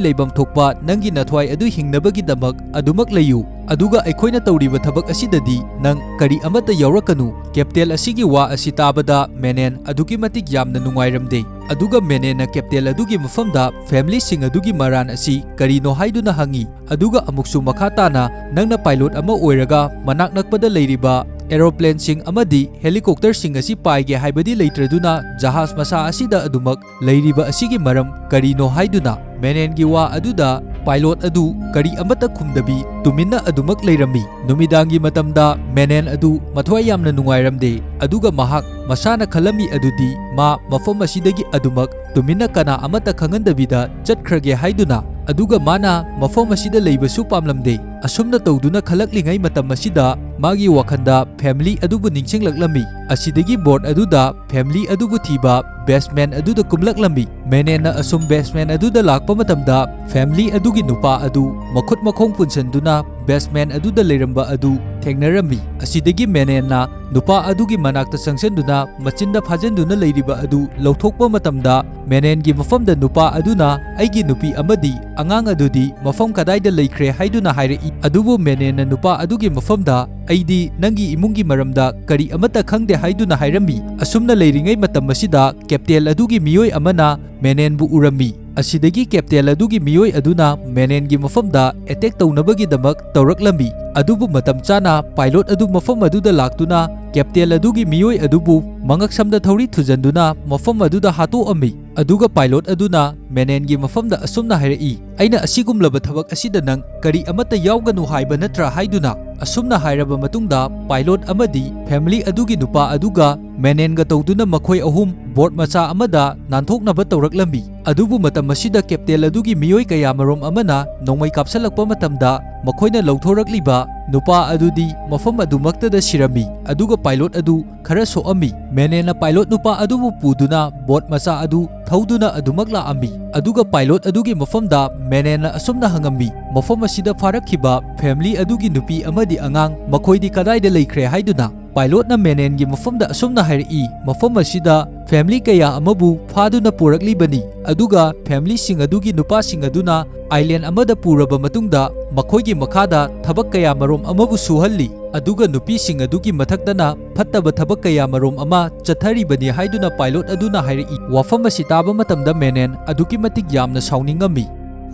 ꯂꯩꯐꯝ ꯊꯣꯛꯄ ꯅꯪꯒꯤ ꯅꯊ꯭ꯋꯥꯏ ꯑꯗꯨ ꯍꯤꯡꯅꯕꯒꯤꯗꯃꯛ ꯑꯗꯨꯃꯛ ꯂꯩꯌꯨ꯫ ꯑꯗꯨꯒ ꯑꯩꯈꯣꯏꯅ ꯇꯧꯔꯤꯕ ꯊꯕꯛ ꯑꯁꯤꯗꯗꯤ ꯅꯪ ꯀꯔꯤ ꯑꯃꯠꯇ ꯌꯥꯎꯔꯛꯀꯅꯨ꯫" ꯀꯦꯞꯇꯦꯟ ꯑꯁꯤꯒꯤ ꯋꯥ ꯑꯁꯤ ꯇꯥꯕꯗ ꯃꯦꯅꯦꯟ ꯑꯗꯨꯛꯀꯤ ꯃꯇꯤꯛ ꯌꯥꯝꯅ ꯅꯨꯡꯉꯥꯏꯔꯝꯗꯦ꯫ ꯑꯗꯨꯒ ꯃꯦꯅꯦꯟꯅ ꯀꯦꯞꯇꯦꯟ ꯑꯗꯨꯒꯤ ꯃꯐꯝꯗ ꯐꯦꯃꯤꯂꯤꯁꯤꯡ ꯑꯗꯨꯒꯤ ꯃꯔꯥꯟ ꯑꯁꯤ ꯀꯔꯤꯅꯣ ꯍꯥꯏꯗꯨꯅ ꯍꯪꯉꯤ꯫ ꯑꯗꯨꯒ ꯑꯃꯨꯛꯁꯨ ꯃꯈꯥ ꯇꯥꯅ, "ꯅꯪꯅ ꯄꯥꯏꯂꯣꯠ ꯑꯃ ꯑꯣꯏꯔꯒ ꯃꯅꯥꯛ ꯅꯛꯄꯗ ꯂꯩꯔꯤꯕ ꯑꯦꯔꯣꯄ꯭ꯂꯦꯟꯁꯤꯡ ꯑꯃꯗꯤ ꯍꯦꯂꯤꯀꯣꯞꯇꯔꯁꯤꯡ ꯑꯁꯤ ꯄꯥꯏꯒꯦ ꯍꯥꯏꯕꯗꯤ ꯂꯩꯇ꯭ꯔꯗꯨꯅ ꯖꯍꯥꯖ ꯃꯆꯥ ꯑꯁꯤꯗ ꯑꯗꯨꯃꯛ ꯂꯩꯔꯤꯕ ꯑꯁꯤꯒꯤ ꯃꯔꯝ ꯀꯔꯤꯅꯣ?" ꯍꯥꯏꯗꯨꯅ ꯃꯦꯅꯦꯟꯒꯤ ꯋꯥ ꯑꯗꯨꯗ ꯄꯥꯏꯂꯣꯠ ꯑꯗꯨ ꯀꯔꯤ ꯑꯃꯠꯇ ꯈꯨꯝꯗꯕꯤ ꯇꯨꯃꯤꯟꯅ ꯑꯗꯨꯃꯛ ꯂꯩꯔꯝꯃꯤ꯫ ꯅꯨꯃꯤꯗꯥꯡꯒꯤ ꯃꯇꯝꯗ ꯃꯦꯅꯦꯟ ꯑꯗꯨ ꯃꯊ꯭ꯋꯥꯏ ꯌꯥꯝꯅ ꯅꯨꯡꯉꯥꯏꯔꯝꯗꯦ, ꯑꯗꯨꯒ ꯃꯍꯥꯛ ꯃꯁꯥꯅ ꯈꯜꯂꯝꯃꯤ ꯑꯗꯨꯗꯤ ꯃꯥ ꯃꯐꯝ ꯑꯁꯤꯗꯒꯤ ꯑꯗꯨꯃꯛ ꯇꯨꯃꯤꯟꯅ ꯀꯅꯥ ꯑꯃꯠꯇ ꯈꯪꯍꯟꯗꯕꯤꯗ ꯆꯠꯈ꯭ꯔꯒꯦ ꯍꯥꯏꯗꯨꯅ꯫ ꯑꯗꯨꯒ ꯃꯥꯅ ꯃꯐꯝ ꯑꯁꯤꯗ ꯂꯩꯕꯁꯨ ꯄꯥꯝꯂꯝꯗꯦ꯫ ꯑꯁꯨꯝꯅ ꯇꯧꯗꯨꯅ ꯈꯜꯂꯛꯂꯤꯉꯩ ꯃꯇꯝ ꯑꯁꯤꯗ ꯃꯥꯒꯤ ꯋꯥꯈꯜꯗ ꯐꯦꯃꯤꯂꯤ ꯑꯗꯨꯕꯨ ꯅꯤꯡꯁꯤꯡꯂꯛꯂꯝꯃꯤ꯫ ꯑꯁꯤꯗꯒꯤ ꯕꯣꯠ ꯑꯗꯨꯗ ꯐꯦꯃꯤꯂꯤ ꯑꯗꯨꯕꯨ ꯊꯤꯕ ꯕꯦꯁꯃꯦꯟ ꯑꯗꯨꯗ ꯀꯨꯝꯂꯛꯂꯝꯃꯤ꯫ ꯃꯦꯅꯦꯟꯅ ꯑꯁꯨꯝ ꯕꯦꯁꯃꯦꯟ ꯑꯗꯨꯗ ꯂꯥꯛꯄ ꯃꯇꯝꯗ ꯐꯦꯃꯤꯂꯤ ꯑꯗꯨꯒꯤ ꯅꯨꯄꯥ ꯑꯗꯨ ꯃꯈꯨꯠ ꯃꯈꯣꯡ ꯄꯨꯟꯁꯤꯟꯗꯨꯅ basement ꯑꯗꯨꯗ ꯂꯩꯔꯝꯕ ꯑꯗꯨ ꯊꯦꯡꯅꯔꯝꯃꯤ꯫ ꯑꯁꯤꯗꯒꯤ ꯃꯦꯅꯦꯟꯅ ꯅꯨꯄꯥ ꯑꯗꯨꯒꯤ ꯃꯅꯥꯛꯇ ꯆꯪꯁꯤꯟꯗꯨꯅ ꯃꯆꯤꯟꯗ ꯐꯥꯖꯤꯟꯗꯨꯅ ꯂꯩꯔꯤꯕ ꯑꯗꯨ ꯂꯧꯊꯣꯛꯄ ꯃꯇꯝꯗ, ꯃꯦꯅꯦꯟꯒꯤ ꯃꯐꯝꯗ ꯅꯨꯄꯥ ꯑꯗꯨꯅ, "ꯑꯩꯒꯤ ꯅꯨꯄꯤ ꯑꯃꯗꯤ ꯑꯉꯥꯡ ꯑꯗꯨꯗꯤ ꯃꯐꯝ ꯀꯗꯥꯏꯗ ꯂꯩꯈ꯭ꯔꯦ?" ꯍꯥꯏꯗꯨꯅ ꯍꯥꯏꯔꯛꯏ꯫ ꯑꯗꯨꯕꯨ ꯃꯦꯅꯦꯟꯅ ꯅꯨꯄꯥ ꯑꯗꯨꯒꯤ ꯃꯐꯝꯗ, "ꯑꯩꯗꯤ ꯅꯪꯒꯤ ꯏꯃꯨꯡꯒꯤ ꯃꯔꯝꯗ ꯀꯔꯤ ꯑꯃꯠꯇ ꯈꯪꯗꯦ" ꯍꯥꯏꯗꯨꯅ ꯍꯥꯏꯔꯝꯃꯤ꯫ ꯑꯁꯨꯝꯅ ꯂꯩꯔꯤꯉꯩ ꯃꯇꯝ ꯑꯁꯤꯗ ꯀꯦꯞꯇꯦꯟ ꯑꯗꯨꯒꯤ ꯃꯤꯑꯣꯏ ꯑꯃꯅ ꯃꯦꯅꯦꯟꯕꯨ ꯎꯔꯝꯃꯤ꯫ ꯑꯁꯤꯗꯒꯤ ꯀꯦꯞꯇꯦꯟ ꯑꯗꯨꯒꯤ ꯃꯤꯑꯣꯏ ꯑꯗꯨꯅ ꯃꯦꯅꯦꯟꯒꯤ ꯃꯐꯝꯗ ꯑꯦꯇꯦꯛ ꯇꯧꯅꯕꯒꯤꯗꯃꯛ ꯇꯧꯔꯛꯂꯝꯃꯤ꯫ ꯑꯗꯨꯕꯨ ꯃꯇꯝ ꯆꯥꯅ ꯄꯥꯏꯂꯣꯠ ꯑꯗꯨ ꯃꯐꯝ ꯑꯗꯨꯗ ꯂꯥꯛꯇꯨꯅ ꯀꯦꯞꯇꯦꯟ ꯑꯗꯨꯒꯤ ꯃꯤꯑꯣꯏ ꯑꯗꯨꯕꯨ ꯃꯉꯛꯁꯝꯗ ꯊꯧꯔꯤ ꯊꯨꯖꯟꯗꯨꯅ ꯃꯐꯝ ꯑꯗꯨꯗ ꯍꯥꯠꯇꯣꯛꯑꯝꯃꯤ꯫ ꯑꯗꯨꯒ ꯄꯥꯏꯂꯣꯠ ꯑꯗꯨꯅ ꯃꯦꯅꯦꯟꯒꯤ ꯃꯐꯝꯗ ꯑꯁꯨꯝꯅ ꯍꯥꯏꯔꯛꯏ, "ꯑꯩꯅ ꯑꯁꯤꯒꯨꯝꯂꯕ ꯊꯕꯛ ꯑꯁꯤꯗ ꯅꯪ ꯀꯔꯤ ꯑꯃꯠꯇ ꯌꯥꯎꯒꯅꯨ ꯍꯥꯏꯕ ꯅꯠꯇ꯭ꯔꯥ?" ꯍꯥꯏꯗꯨꯅ꯫ ꯑꯁꯨꯝꯅ ꯍꯥꯏꯔꯕ ꯃꯇꯨꯡꯗ ꯄꯥꯏꯂꯣꯠ ꯑꯃꯗꯤ ꯐꯦꯃꯤꯂꯤ ꯑꯗꯨꯒꯤ ꯅꯨꯄꯥ ꯑꯗꯨꯒ ꯃꯦꯅꯦꯟꯒ ꯇꯧꯗꯨꯅ ꯃꯈꯣꯏ ꯑꯍꯨꯝ ꯕꯣꯠ ꯃꯆꯥ ꯑꯃꯗ ꯅꯥꯟꯊꯣꯛꯅꯕ ꯇꯧꯔꯛꯂꯝꯃꯤ꯫ ꯑꯗꯨꯕꯨ ꯃꯇꯝ ꯑꯁꯤꯗ ꯀꯦꯞꯇꯦꯟ ꯑꯗꯨꯒꯤ ꯃꯤꯑꯣꯏ ꯀꯌꯥꯃꯔꯨꯝ ꯑꯃꯅ ꯅꯣꯡꯃꯩ ꯀꯥꯞꯁꯜꯂꯛꯄ ꯃꯇꯝꯗ ꯃꯈꯣꯏꯅ ꯂꯧꯊꯣꯔꯛꯂꯤꯕ ꯅꯨꯄꯥ ꯑꯗꯨꯗꯤ ꯃꯐꯝ ꯑꯗꯨꯃꯛꯇꯗ ꯁꯤꯔꯝꯃꯤ꯫ ꯑꯗꯨꯒ ꯄꯥꯏꯂꯣꯠ ꯑꯗꯨ ꯈꯔ ꯁꯣꯛꯑꯝꯃꯤ꯫ ꯃꯦꯅꯦꯟꯅ ꯄꯥꯏꯂꯣꯠ ꯅꯨꯄꯥ ꯑꯗꯨꯕꯨ ꯄꯨꯗꯨꯅ ꯕꯣꯠ ꯃꯆꯥ ꯑꯗꯨ ꯊꯧꯗꯨꯅ ꯑꯗꯨꯃꯛ ꯂꯥꯛꯑꯝꯃꯤ꯫ ꯑꯗꯨꯒ ꯄꯥꯏꯂꯣꯠ ꯑꯗꯨꯒꯤ ꯃꯐꯝꯗ ꯃꯦꯅꯦꯟꯅ ꯑꯁꯨꯝꯅ ꯍꯪꯉꯝꯃꯤ, "ꯃꯐꯝ ꯑꯁꯤꯗ ꯐꯥꯔꯛꯈꯤꯕ ꯐꯦꯃꯤꯂꯤ ꯑꯗꯨꯒꯤ ꯅꯨꯄꯤ ꯑꯃꯗꯤ ꯑꯉꯥꯡ, ꯃꯈꯣꯏꯗꯤ ꯀꯗꯥꯏꯗ ꯂꯩꯈ꯭ꯔꯦ?" ꯍꯥꯏꯗꯨꯅ꯫ ꯄꯥꯏꯂꯣꯠꯅ ꯃꯦꯅꯦꯟꯒꯤ ꯃꯐꯝꯗ ꯑꯁꯨꯝꯅ ꯍꯥꯏꯔꯛꯏ, "ꯃꯐꯝ ꯑꯁꯤꯗ ꯐꯦꯃꯤꯂꯤ ꯀꯌꯥ ꯑꯃꯕꯨ ꯐꯥꯗꯨꯅ ꯄꯨꯔꯛꯂꯤꯕꯅꯤ, ꯑꯗꯨꯒ ꯐꯦꯃꯤꯂꯤꯁꯤꯡ ꯑꯗꯨꯒꯤ ꯅꯨꯄꯥꯁꯤꯡ ꯑꯗꯨꯅ ꯑꯥꯏꯂꯦꯟ ꯑꯃꯗ ꯄꯨꯔꯕ ꯃꯇꯨꯡꯗ ꯃꯈꯣꯏꯒꯤ ꯃꯈꯥꯗ ꯊꯕꯛ ꯀꯌꯥ ꯃꯔꯨꯝ ꯑꯃꯕꯨ ꯁꯨꯍꯜꯂꯤ, ꯑꯗꯨꯒ ꯅꯨꯄꯤꯁꯤꯡ ꯑꯗꯨꯒꯤ ꯃꯊꯛꯇꯅ ꯐꯠꯇꯕ ꯊꯕꯛ ꯀꯌꯥ ꯃꯔꯨꯝ ꯑꯃ ꯆꯠꯊꯔꯤꯕꯅꯤ" ꯍꯥꯏꯗꯨꯅ ꯄꯥꯏꯂꯣꯠ ꯑꯗꯨꯅ ꯍꯥꯏꯔꯛꯏ꯫ ꯋꯥꯐꯝ ꯑꯁꯤ ꯇꯥꯕ ꯃꯇꯝꯗ ꯃꯦꯅꯦꯟ ꯑꯗꯨꯛꯀꯤ ꯃꯇꯤꯛ ꯌꯥꯝꯅ ꯁꯥꯎꯅꯤꯡꯉꯝꯃꯤ꯫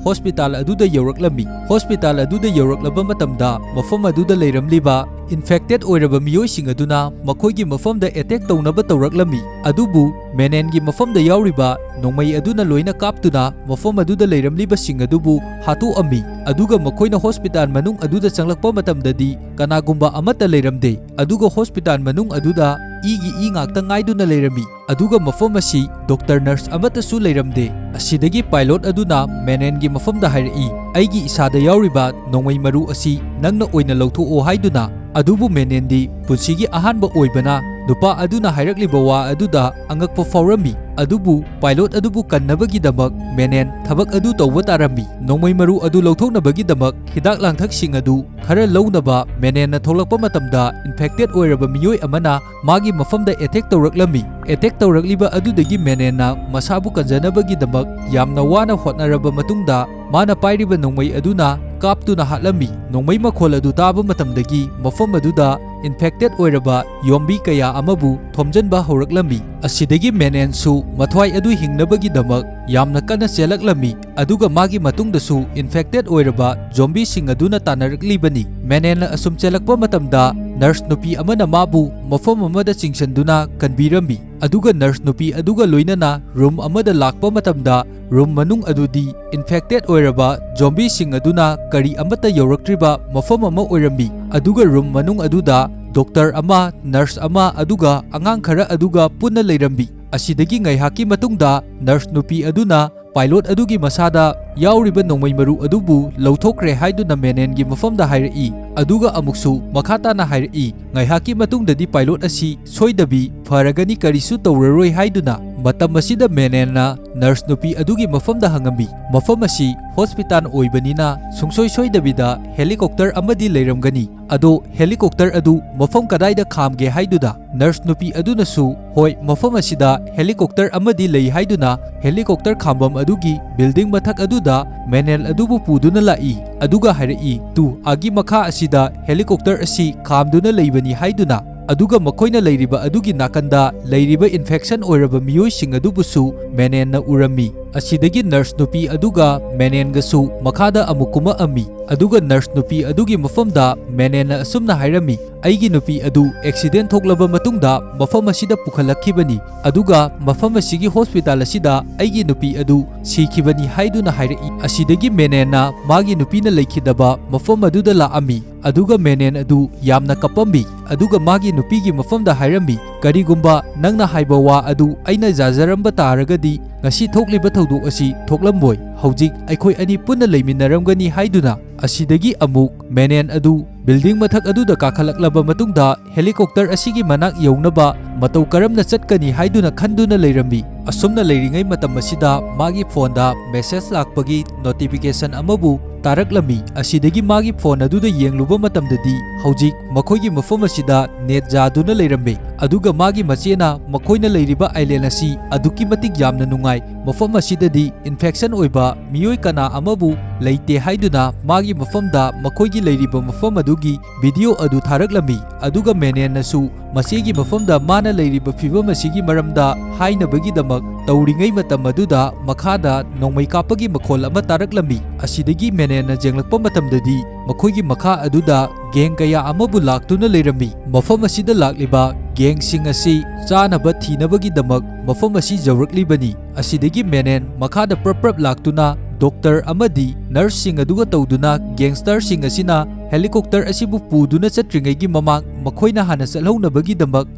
ꯍꯣꯁꯄꯤꯇꯥꯜ ꯑꯗꯨꯗ ꯌꯧꯔꯛꯂꯝꯃꯤ꯫ ꯍꯣꯁꯄꯤꯇꯥꯜ ꯑꯗꯨꯗ ꯌꯧꯔꯛꯂꯕ ꯃꯇꯝꯗ ꯃꯐꯝ ꯑꯗꯨꯗ ꯂꯩꯔꯝꯂꯤꯕ ꯏꯟꯐꯦꯛꯇꯦꯗ ꯑꯣꯏꯔꯕ ꯃꯤꯑꯣꯏꯁꯤꯡ ꯑꯗꯨꯅ ꯃꯈꯣꯏꯒꯤ ꯃꯐꯝꯗ ꯑꯦꯇꯦꯛ ꯇꯧꯅꯕ ꯇꯧꯔꯛꯂꯝꯃꯤ꯫ ꯑꯗꯨꯕꯨ ꯃꯦꯅꯦꯟꯒꯤ ꯃꯐꯝꯗ ꯌꯥꯎꯔꯤꯕ ꯅꯣꯡꯃꯩ ꯑꯗꯨꯅ ꯂꯣꯏꯅ ꯀꯥꯞꯇꯨꯅ ꯃꯐꯝ ꯑꯗꯨꯗ ꯂꯩꯔꯝꯂꯤꯕꯁꯤꯡ ꯑꯗꯨꯕꯨ ꯍꯥꯠꯇꯣꯛꯑꯝꯃꯤ꯫ ꯑꯗꯨꯒ ꯃꯈꯣꯏꯅ ꯍꯣꯁꯄꯤꯇꯥꯜ ꯃꯅꯨꯡ ꯑꯗꯨꯗ ꯆꯪꯂꯛꯄ ꯃꯇꯝꯗꯗꯤ ꯀꯅꯥꯒꯨꯝꯕ ꯑꯃꯠꯇ ꯂꯩꯔꯝꯗꯦ꯫ ꯑꯗꯨꯒ ꯍꯣꯁꯄꯤꯇꯥꯜ ꯃꯅꯨꯡ ꯑꯗꯨꯗ ꯏꯒꯤ ꯏ ꯉꯥꯛꯇ ꯉꯥꯏꯗꯨꯅ ꯂꯩꯔꯝꯃꯤ꯫ ꯑꯗꯨꯒ ꯃꯐꯝ ꯑꯁꯤ ꯗꯣꯛꯇꯔ, ꯅꯔꯁ ꯑꯃꯠꯇꯁꯨ ꯂꯩꯔꯝꯗꯦ꯫ ꯑꯁꯤꯗꯒꯤ ꯄꯥꯏꯂꯣꯠ ꯑꯗꯨꯅ ꯃꯦꯅꯦꯟꯒꯤ ꯃꯐꯝꯗ ꯍꯥꯏꯔꯛꯏ, "ꯑꯩꯒꯤ ꯏꯁꯥꯗ ꯌꯥꯎꯔꯤꯕ ꯅꯣꯡꯃꯩ ꯃꯔꯨ ꯑꯁꯤ ꯅꯪꯅ ꯑꯣꯏꯅ ꯂꯧꯊꯣꯛꯑꯣ" ꯍꯥꯏꯗꯨꯅ꯫ ꯑꯗꯨꯕꯨ ꯃꯦꯅꯦꯟꯗꯤ ꯄꯨꯟꯁꯤꯒꯤ ꯑꯍꯥꯟꯕ ꯑꯣꯏꯕꯅ ꯅꯨꯄꯥ ꯑꯗꯨꯅ ꯍꯥꯏꯔꯛꯂꯤꯕ ꯋꯥ ꯑꯗꯨꯗ ꯑꯉꯛꯄ ꯐꯥꯎꯔꯝꯃꯤ꯫ ꯑꯗꯨꯕꯨ ꯄꯥꯏꯂꯣꯠ ꯑꯗꯨꯕꯨ ꯀꯟꯅꯕꯒꯤꯗꯃꯛ ꯃꯦꯅꯦꯟ ꯊꯕꯛ ꯑꯗꯨ ꯇꯧꯕ ꯇꯥꯔꯝꯃꯤ꯫ ꯅꯣꯡꯃꯩ ꯃꯔꯨ ꯑꯗꯨ ꯂꯧꯊꯣꯛꯅꯕꯒꯤꯗꯃꯛ ꯍꯤꯗꯥꯛ ꯂꯥꯡꯊꯛꯁꯤꯡ ꯑꯗꯨ ꯈꯔ ꯂꯧꯅꯕ ꯃꯦꯅꯦꯟꯅ ꯊꯣꯛꯂꯛꯄ ꯃꯇꯝꯗ, ꯏꯟꯐꯦꯛꯇꯦꯠ ꯑꯣꯏꯔꯕ ꯃꯤꯑꯣꯏ ꯑꯃꯅ ꯃꯥꯒꯤ ꯃꯐꯝꯗ ꯑꯦꯇꯦꯛ ꯇꯧꯔꯛꯂꯝꯃꯤ꯫ ꯑꯦꯇꯦꯛ ꯇꯧꯔꯛꯂꯤꯕ ꯑꯗꯨꯗꯒꯤ ꯃꯦꯅꯦꯟꯅ ꯃꯁꯥꯕꯨ ꯀꯟꯖꯅꯕꯒꯤꯗꯃꯛ ꯌꯥꯝꯅ ꯋꯥꯅ ꯍꯣꯠꯅꯔꯕ ꯃꯇꯨꯡꯗ, ꯃꯥꯅ ꯄꯥꯏꯔꯤꯕ ꯅꯣꯡꯃꯩ ꯑꯗꯨꯅ ꯀꯥꯞꯇꯨꯅ ꯍꯥꯠꯂꯝꯃꯤ꯫ ꯅꯣꯡꯃꯩ ꯃꯈꯣꯜ ꯑꯗꯨ ꯇꯥꯕ ꯃꯇꯝꯗꯒꯤ ꯃꯐꯝ ꯑꯗꯨꯗ ꯏꯟꯐꯦꯛꯇꯦꯠ ꯑꯣꯏꯔꯕ ꯌꯣꯝꯕꯤ ꯀꯌꯥ ꯑꯃꯕꯨ ꯊꯣꯝꯖꯤꯟꯕ ꯍꯧꯔꯛꯂꯝꯃꯤ꯫ ꯑꯁꯤꯗꯒꯤ ꯃꯦꯅꯦꯟꯁꯨ ꯃꯊ꯭ꯋꯥꯏ ꯑꯗꯨ ꯍꯤꯡꯅꯕꯒꯤꯗꯃꯛ ꯌꯥꯝꯅ ꯀꯟꯅ ꯆꯦꯜꯂꯛꯂꯝꯃꯤ, ꯑꯗꯨꯒ ꯃꯥꯒꯤ ꯃꯇꯨꯡꯗꯁꯨ ꯏꯟꯐꯦꯛꯇꯦꯠ ꯑꯣꯏꯔꯕ ꯖꯣꯝꯕꯤꯁꯤꯡ ꯑꯗꯨꯅ ꯇꯥꯟꯅꯔꯛꯂꯤꯕꯅꯤ꯫ ꯃꯦꯅꯦꯟꯅ ꯑꯁꯨꯝ ꯆꯦꯜꯂꯛꯄ ꯃꯇꯝꯗ, ꯅꯔꯁ ꯅꯨꯄꯤ ꯑꯃꯅ ꯃꯥꯕꯨ ꯃꯐꯝ ꯑꯃꯗ ꯆꯤꯡꯁꯤꯟꯗꯨꯅ ꯀꯟꯕꯤꯔꯝꯃꯤ, ꯑꯗꯨꯒ ꯅꯔꯁ ꯅꯨꯄꯤ ꯑꯗꯨꯒ ꯂꯣꯏꯅꯅ ꯔꯨꯝ ꯑꯃꯗ ꯂꯥꯛꯄ ꯃꯇꯝꯗ, ꯔꯨꯝ ꯃꯅꯨꯡ ꯑꯗꯨꯗꯤ ꯏꯟꯐꯦꯛꯇꯦꯠ ꯑꯣꯏꯔꯕ ꯖꯣꯝꯕꯤꯁꯤꯡ ꯑꯗꯨꯅ ꯀꯔꯤ ꯑꯃꯠꯇ ꯌꯧꯔꯛꯇ꯭ꯔꯤꯕ ꯃꯐꯝ ꯑꯃ ꯑꯣꯏꯔꯝꯃꯤ, ꯑꯗꯨꯒ ꯔꯨꯝ ꯃꯅꯨꯡ ꯑꯗꯨꯗ ꯗꯣꯛꯇꯔ ꯑꯃ, ꯅꯔꯁ ꯑꯃ, ꯑꯗꯨꯒ ꯑꯉꯥꯡ ꯈꯔ ꯑꯗꯨꯒ ꯄꯨꯟꯅ ꯂꯩꯔꯝꯃꯤ꯫ ꯑꯁꯤꯗꯒꯤ ꯉꯥꯏꯍꯥꯛꯀꯤ ꯃꯇꯨꯡꯗ, ꯅꯔꯁ ꯅꯨꯄꯤ ꯑꯗꯨꯅ ꯄꯥꯏꯂꯣꯠ ꯑꯗꯨꯒꯤ ꯃꯁꯥꯗ ꯌꯥꯎꯔꯤꯕ ꯅꯣꯡꯃꯩ ꯃꯔꯨ ꯑꯗꯨꯕꯨ ꯂꯧꯊꯣꯛꯈ꯭ꯔꯦ ꯍꯥꯏꯗꯨꯅ ꯃꯦꯅꯦꯟꯒꯤ ꯃꯐꯝꯗ ꯍꯥꯏꯔꯛꯏ, ꯑꯗꯨꯒ ꯑꯃꯨꯛꯁꯨ ꯃꯈꯥ ꯇꯥꯅ ꯍꯥꯏꯔꯛꯏ, ꯉꯥꯏꯍꯥꯛꯀꯤ ꯃꯇꯨꯡꯗꯗꯤ ꯄꯥꯏꯂꯣꯠ ꯑꯁꯤ ꯁꯣꯏꯗꯕꯤ ꯐꯔꯒꯅꯤ, ꯀꯔꯤꯁꯨ ꯇꯧꯔꯔꯣꯏ ꯍꯥꯏꯗꯨꯅ꯫ ꯃꯇꯝ ꯑꯁꯤꯗ ꯃꯦꯅꯦꯟꯅ ꯅꯔꯁ ꯅꯨꯄꯤ ꯑꯗꯨꯒꯤ ꯃꯐꯝꯗ ꯍꯪꯉꯝꯃꯤ, ꯃꯐꯝ ꯑꯁꯤ ꯍꯣꯁꯄꯤꯇꯥꯜ ꯑꯣꯏꯕꯅꯤꯅ ꯁꯨꯡꯁꯣꯏ ꯁꯣꯏꯗꯕꯤꯗ ꯍꯦꯂꯤꯀꯣꯞꯇꯔ ꯑꯃꯗꯤ ꯂꯩꯔꯝꯒꯅꯤ, ꯑꯗꯣ ꯍꯦꯂꯤꯀꯣꯞꯇꯔ ꯑꯗꯨ ꯃꯐꯝ ꯀꯗꯥꯏꯗ ꯈꯥꯝꯒꯦ ꯍꯥꯏꯗꯨꯗ꯫ ꯅꯔꯁ ꯅꯨꯄꯤ ꯑꯗꯨꯅꯁꯨ, "ꯍꯣꯏ, ꯃꯐꯝ ꯑꯁꯤꯗ ꯍꯦꯂꯤꯀꯣꯞꯇꯔ ꯑꯃꯗꯤ ꯂꯩ" ꯍꯥꯏꯗꯨꯅ ꯍꯦꯂꯤꯀꯣꯞꯇꯔ ꯈꯥꯝꯕꯝ ꯑꯗꯨꯒꯤ ꯕꯤꯜꯗꯤꯡ ꯃꯊꯛ ꯑꯗꯨꯗ ꯃꯦꯅꯦꯟ ꯑꯗꯨꯕꯨ ꯄꯨꯗꯨꯅ ꯂꯥꯛꯏ, ꯑꯗꯨꯒ ꯍꯥꯏꯔꯛꯏ, "ꯇꯨ, ꯑꯥꯒꯤ ꯃꯈꯥ ꯑꯁꯤꯗ ꯍꯦꯂꯤꯀꯣꯞꯇꯔ ꯑꯁꯤ ꯈꯥꯝꯗꯨꯅ ꯂꯩꯕꯅꯤ" ꯍꯥꯏꯗꯨꯅ꯫ ꯑꯗꯨꯒ ꯃꯈꯣꯏꯅ ꯂꯩꯔꯤꯕ ꯑꯗꯨꯒꯤ ꯅꯥꯀꯟꯗ ꯂꯩꯔꯤꯕ ꯏꯟꯐꯦꯛꯁꯟ ꯑꯣꯏꯔꯕ ꯃꯤꯑꯣꯏꯁꯤꯡ ꯑꯗꯨꯕꯨꯁꯨ ꯃꯦꯅꯦꯟꯅ ꯎꯔꯝꯃꯤ꯫ ꯑꯁꯤꯗꯒꯤ ꯅꯔꯁ ꯅꯨꯄꯤ ꯑꯗꯨꯒ ꯃꯦꯅꯦꯟꯒꯁꯨ ꯃꯈꯥꯗ ꯑꯃꯨꯛ ꯀꯨꯝꯃꯛꯑꯝꯃꯤ, ꯑꯗꯨꯒ ꯅꯔꯁ ꯅꯨꯄꯤ ꯑꯗꯨꯒꯤ ꯃꯐꯝꯗ ꯃꯦꯅꯦꯟꯅ ꯑꯁꯨꯝꯅ ꯍꯥꯏꯔꯝꯃꯤ, "ꯑꯩꯒꯤ ꯅꯨꯄꯤ ꯑꯗꯨ ꯑꯦꯛꯁꯤꯗꯦꯟ ꯊꯣꯛꯂꯕ ꯃꯇꯨꯡꯗ ꯃꯐꯝ ꯑꯁꯤꯗ ꯄꯨꯈꯠꯂꯛꯈꯤꯕꯅꯤ, ꯑꯗꯨꯒ ꯃꯐꯝ ꯑꯁꯤꯒꯤ ꯍꯣꯁꯄꯤꯇꯥꯜ ꯑꯁꯤꯗ ꯑꯩꯒꯤ ꯅꯨꯄꯤ ꯑꯗꯨ ꯁꯤꯈꯤꯕꯅꯤ" ꯍꯥꯏꯗꯨꯅ ꯍꯥꯏꯔꯛꯏ꯫ ꯑꯁꯤꯗꯒꯤ ꯃꯦꯅꯦꯟꯅ ꯃꯥꯒꯤ ꯅꯨꯄꯤꯅ ꯂꯩꯈꯤꯗꯕ ꯃꯐꯝ ꯑꯗꯨꯗ ꯂꯥꯛꯑꯝꯃꯤ, ꯑꯗꯨꯒ ꯃꯦꯅꯦꯟ ꯑꯗꯨ ꯌꯥꯝꯅ ꯀꯞꯄꯝꯃꯤ, ꯑꯗꯨꯒ ꯃꯥꯒꯤ ꯅꯨꯄꯤꯒꯤ ꯃꯐꯝꯗ ꯍꯥꯏꯔꯝꯃꯤ, "ꯀꯔꯤꯒꯨꯝꯕ ꯅꯪꯅ ꯍꯥꯏꯕ ꯋꯥ ꯑꯗꯨ ꯑꯩꯅ ꯌꯥꯖꯔꯝꯕ ꯇꯥꯔꯒꯗꯤ, ꯉꯁꯤ ꯊꯣꯛꯂꯤꯕ ꯊꯧꯗꯣꯛ ꯑꯁꯤ ꯊꯣꯛꯂꯝꯃꯣꯏ꯫ ꯍꯧꯖꯤꯛ ꯑꯩꯈꯣꯏ ꯑꯅꯤ ꯄꯨꯟꯅ ꯂꯩꯃꯤꯟꯅꯔꯝꯒꯅꯤ" ꯍꯥꯏꯗꯨꯅ꯫ ꯑꯁꯤꯗꯒꯤ ꯑꯃꯨꯛ ꯃꯦꯅꯦꯟ ꯑꯗꯨ ꯕꯤꯜꯗꯤꯡ ꯃꯊꯛ ꯑꯗꯨꯗ ꯀꯥꯈꯠꯂꯛꯂꯕ ꯃꯇꯨꯡꯗ, ꯍꯦꯂꯤꯀꯣꯞꯇꯔ ꯑꯁꯤꯒꯤ ꯃꯅꯥꯛ ꯌꯧꯅꯕ ꯃꯇꯧ ꯀꯔꯝꯅ ꯆꯠꯀꯅꯤ ꯍꯥꯏꯗꯨꯅ ꯈꯟꯗꯨꯅ ꯂꯩꯔꯝꯃꯤ꯫ ꯑꯁꯨꯝꯅ ꯂꯩꯔꯤꯉꯩ ꯃꯇꯝ ꯑꯁꯤꯗ ꯃꯥꯒꯤ ꯐꯣꯟꯗ ꯃꯦꯁꯦꯖ ꯂꯥꯛꯄꯒꯤ ꯅꯣꯇꯤꯐꯤꯀꯦꯁꯟ ꯑꯃꯕꯨ ꯇꯥꯔꯛꯂꯝꯃꯤ꯫ ꯑꯁꯤꯗꯒꯤ ꯃꯥꯒꯤ ꯐꯣꯟ ꯑꯗꯨꯗ ꯌꯦꯡꯂꯨꯕ ꯃꯇꯝꯗꯗꯤ, ꯍꯧꯖꯤꯛ ꯃꯈꯣꯏꯒꯤ ꯃꯐꯝ ꯑꯁꯤꯗ ꯅꯦꯠ ꯌꯥꯗꯨꯅ ꯂꯩꯔꯝꯃꯤ꯫ ꯑꯗꯨꯒ ꯃꯥꯒꯤ ꯃꯆꯦꯅ ꯃꯈꯣꯏꯅ ꯂꯩꯔꯤꯕ ꯑꯥꯏꯂꯦꯟ ꯑꯁꯤ ꯑꯗꯨꯛꯀꯤ ꯃꯇꯤꯛ ꯌꯥꯝꯅ ꯅꯨꯡꯉꯥꯏ, ꯃꯐꯝ ꯑꯁꯤꯗꯗꯤ ꯏꯟꯐꯦꯛꯁꯟ ꯑꯣꯏꯕ ꯃꯤꯑꯣꯏ ꯀꯅꯥ ꯑꯃꯕꯨ ꯂꯩꯇꯦ ꯍꯥꯏꯗꯨꯅ ꯃꯥꯒꯤ ꯃꯐꯝꯗ ꯃꯈꯣꯏꯒꯤ ꯂꯩꯔꯤꯕ ꯃꯐꯝ ꯑꯗꯨꯒꯤ ꯚꯤꯗꯤꯑꯣ ꯑꯗꯨ ꯊꯥꯔꯛꯂꯝꯃꯤ꯫ ꯑꯗꯨꯒ ꯃꯦꯅꯦꯟꯅꯁꯨ ꯃꯆꯦꯒꯤ ꯃꯐꯝꯗ ꯃꯥꯅ ꯂꯩꯔꯤꯕ ꯐꯤꯚꯝ ꯑꯁꯤꯒꯤ ꯃꯔꯝꯗ ꯍꯥꯏꯅꯕꯒꯤꯗꯃꯛ ꯇꯧꯔꯤꯉꯩ ꯃꯇꯝ ꯑꯗꯨꯗ ꯃꯈꯥꯗ ꯅꯣꯡꯃꯩ ꯀꯥꯞꯄꯒꯤ ꯃꯈꯣꯜ ꯑꯃ ꯇꯥꯔꯛꯂꯝꯃꯤ꯫ ꯑꯁꯤꯗꯒꯤ ꯃꯦꯅꯦꯟꯅ ꯌꯦꯡꯂꯛꯄ ꯃꯇꯝꯗꯗꯤ ꯃꯈꯣꯏꯒꯤ ꯃꯈꯥ ꯑꯗꯨꯗ ꯒꯦꯡ ꯀꯌꯥ ꯑꯃꯕꯨ ꯂꯥꯛꯇꯨꯅ ꯂꯩꯔꯝꯃꯤ꯫ ꯃꯐꯝ ꯑꯁꯤꯗ ꯂꯥꯛꯂꯤꯕ ꯒꯦꯡꯁꯤꯡ ꯑꯁꯤ ꯆꯥꯅꯕ ꯊꯤꯅꯕꯒꯤꯗꯃꯛ ꯃꯐꯝ ꯑꯁꯤ ꯌꯧꯔꯛꯂꯤꯕꯅꯤ꯫ ꯑꯁꯤꯗꯒꯤ ꯃꯦꯅꯦꯟ ꯃꯈꯥꯗ ꯄ꯭ꯔꯞ ꯄ꯭ꯔꯞ ꯂꯥꯛꯇꯨꯅ ꯗꯣꯛꯇꯔ ꯑꯃꯗꯤ ꯅꯔꯁꯁꯤꯡ ꯑꯗꯨꯒ ꯇꯧꯗꯨꯅ ꯒꯦꯡꯁꯇꯔꯁꯤꯡ ꯑꯁꯤꯅ ꯍꯦꯂꯤꯀꯣꯞꯇꯔ ꯑꯁꯤꯕꯨ ꯄꯨꯗꯨꯅ ꯆꯠꯇ꯭ꯔꯤꯉꯩꯒꯤ ꯃꯃꯥꯡ ꯃꯈꯣꯏꯅ ꯍꯥꯟꯅ ꯆꯠꯍꯧꯅꯕꯒꯤꯗꯃꯛ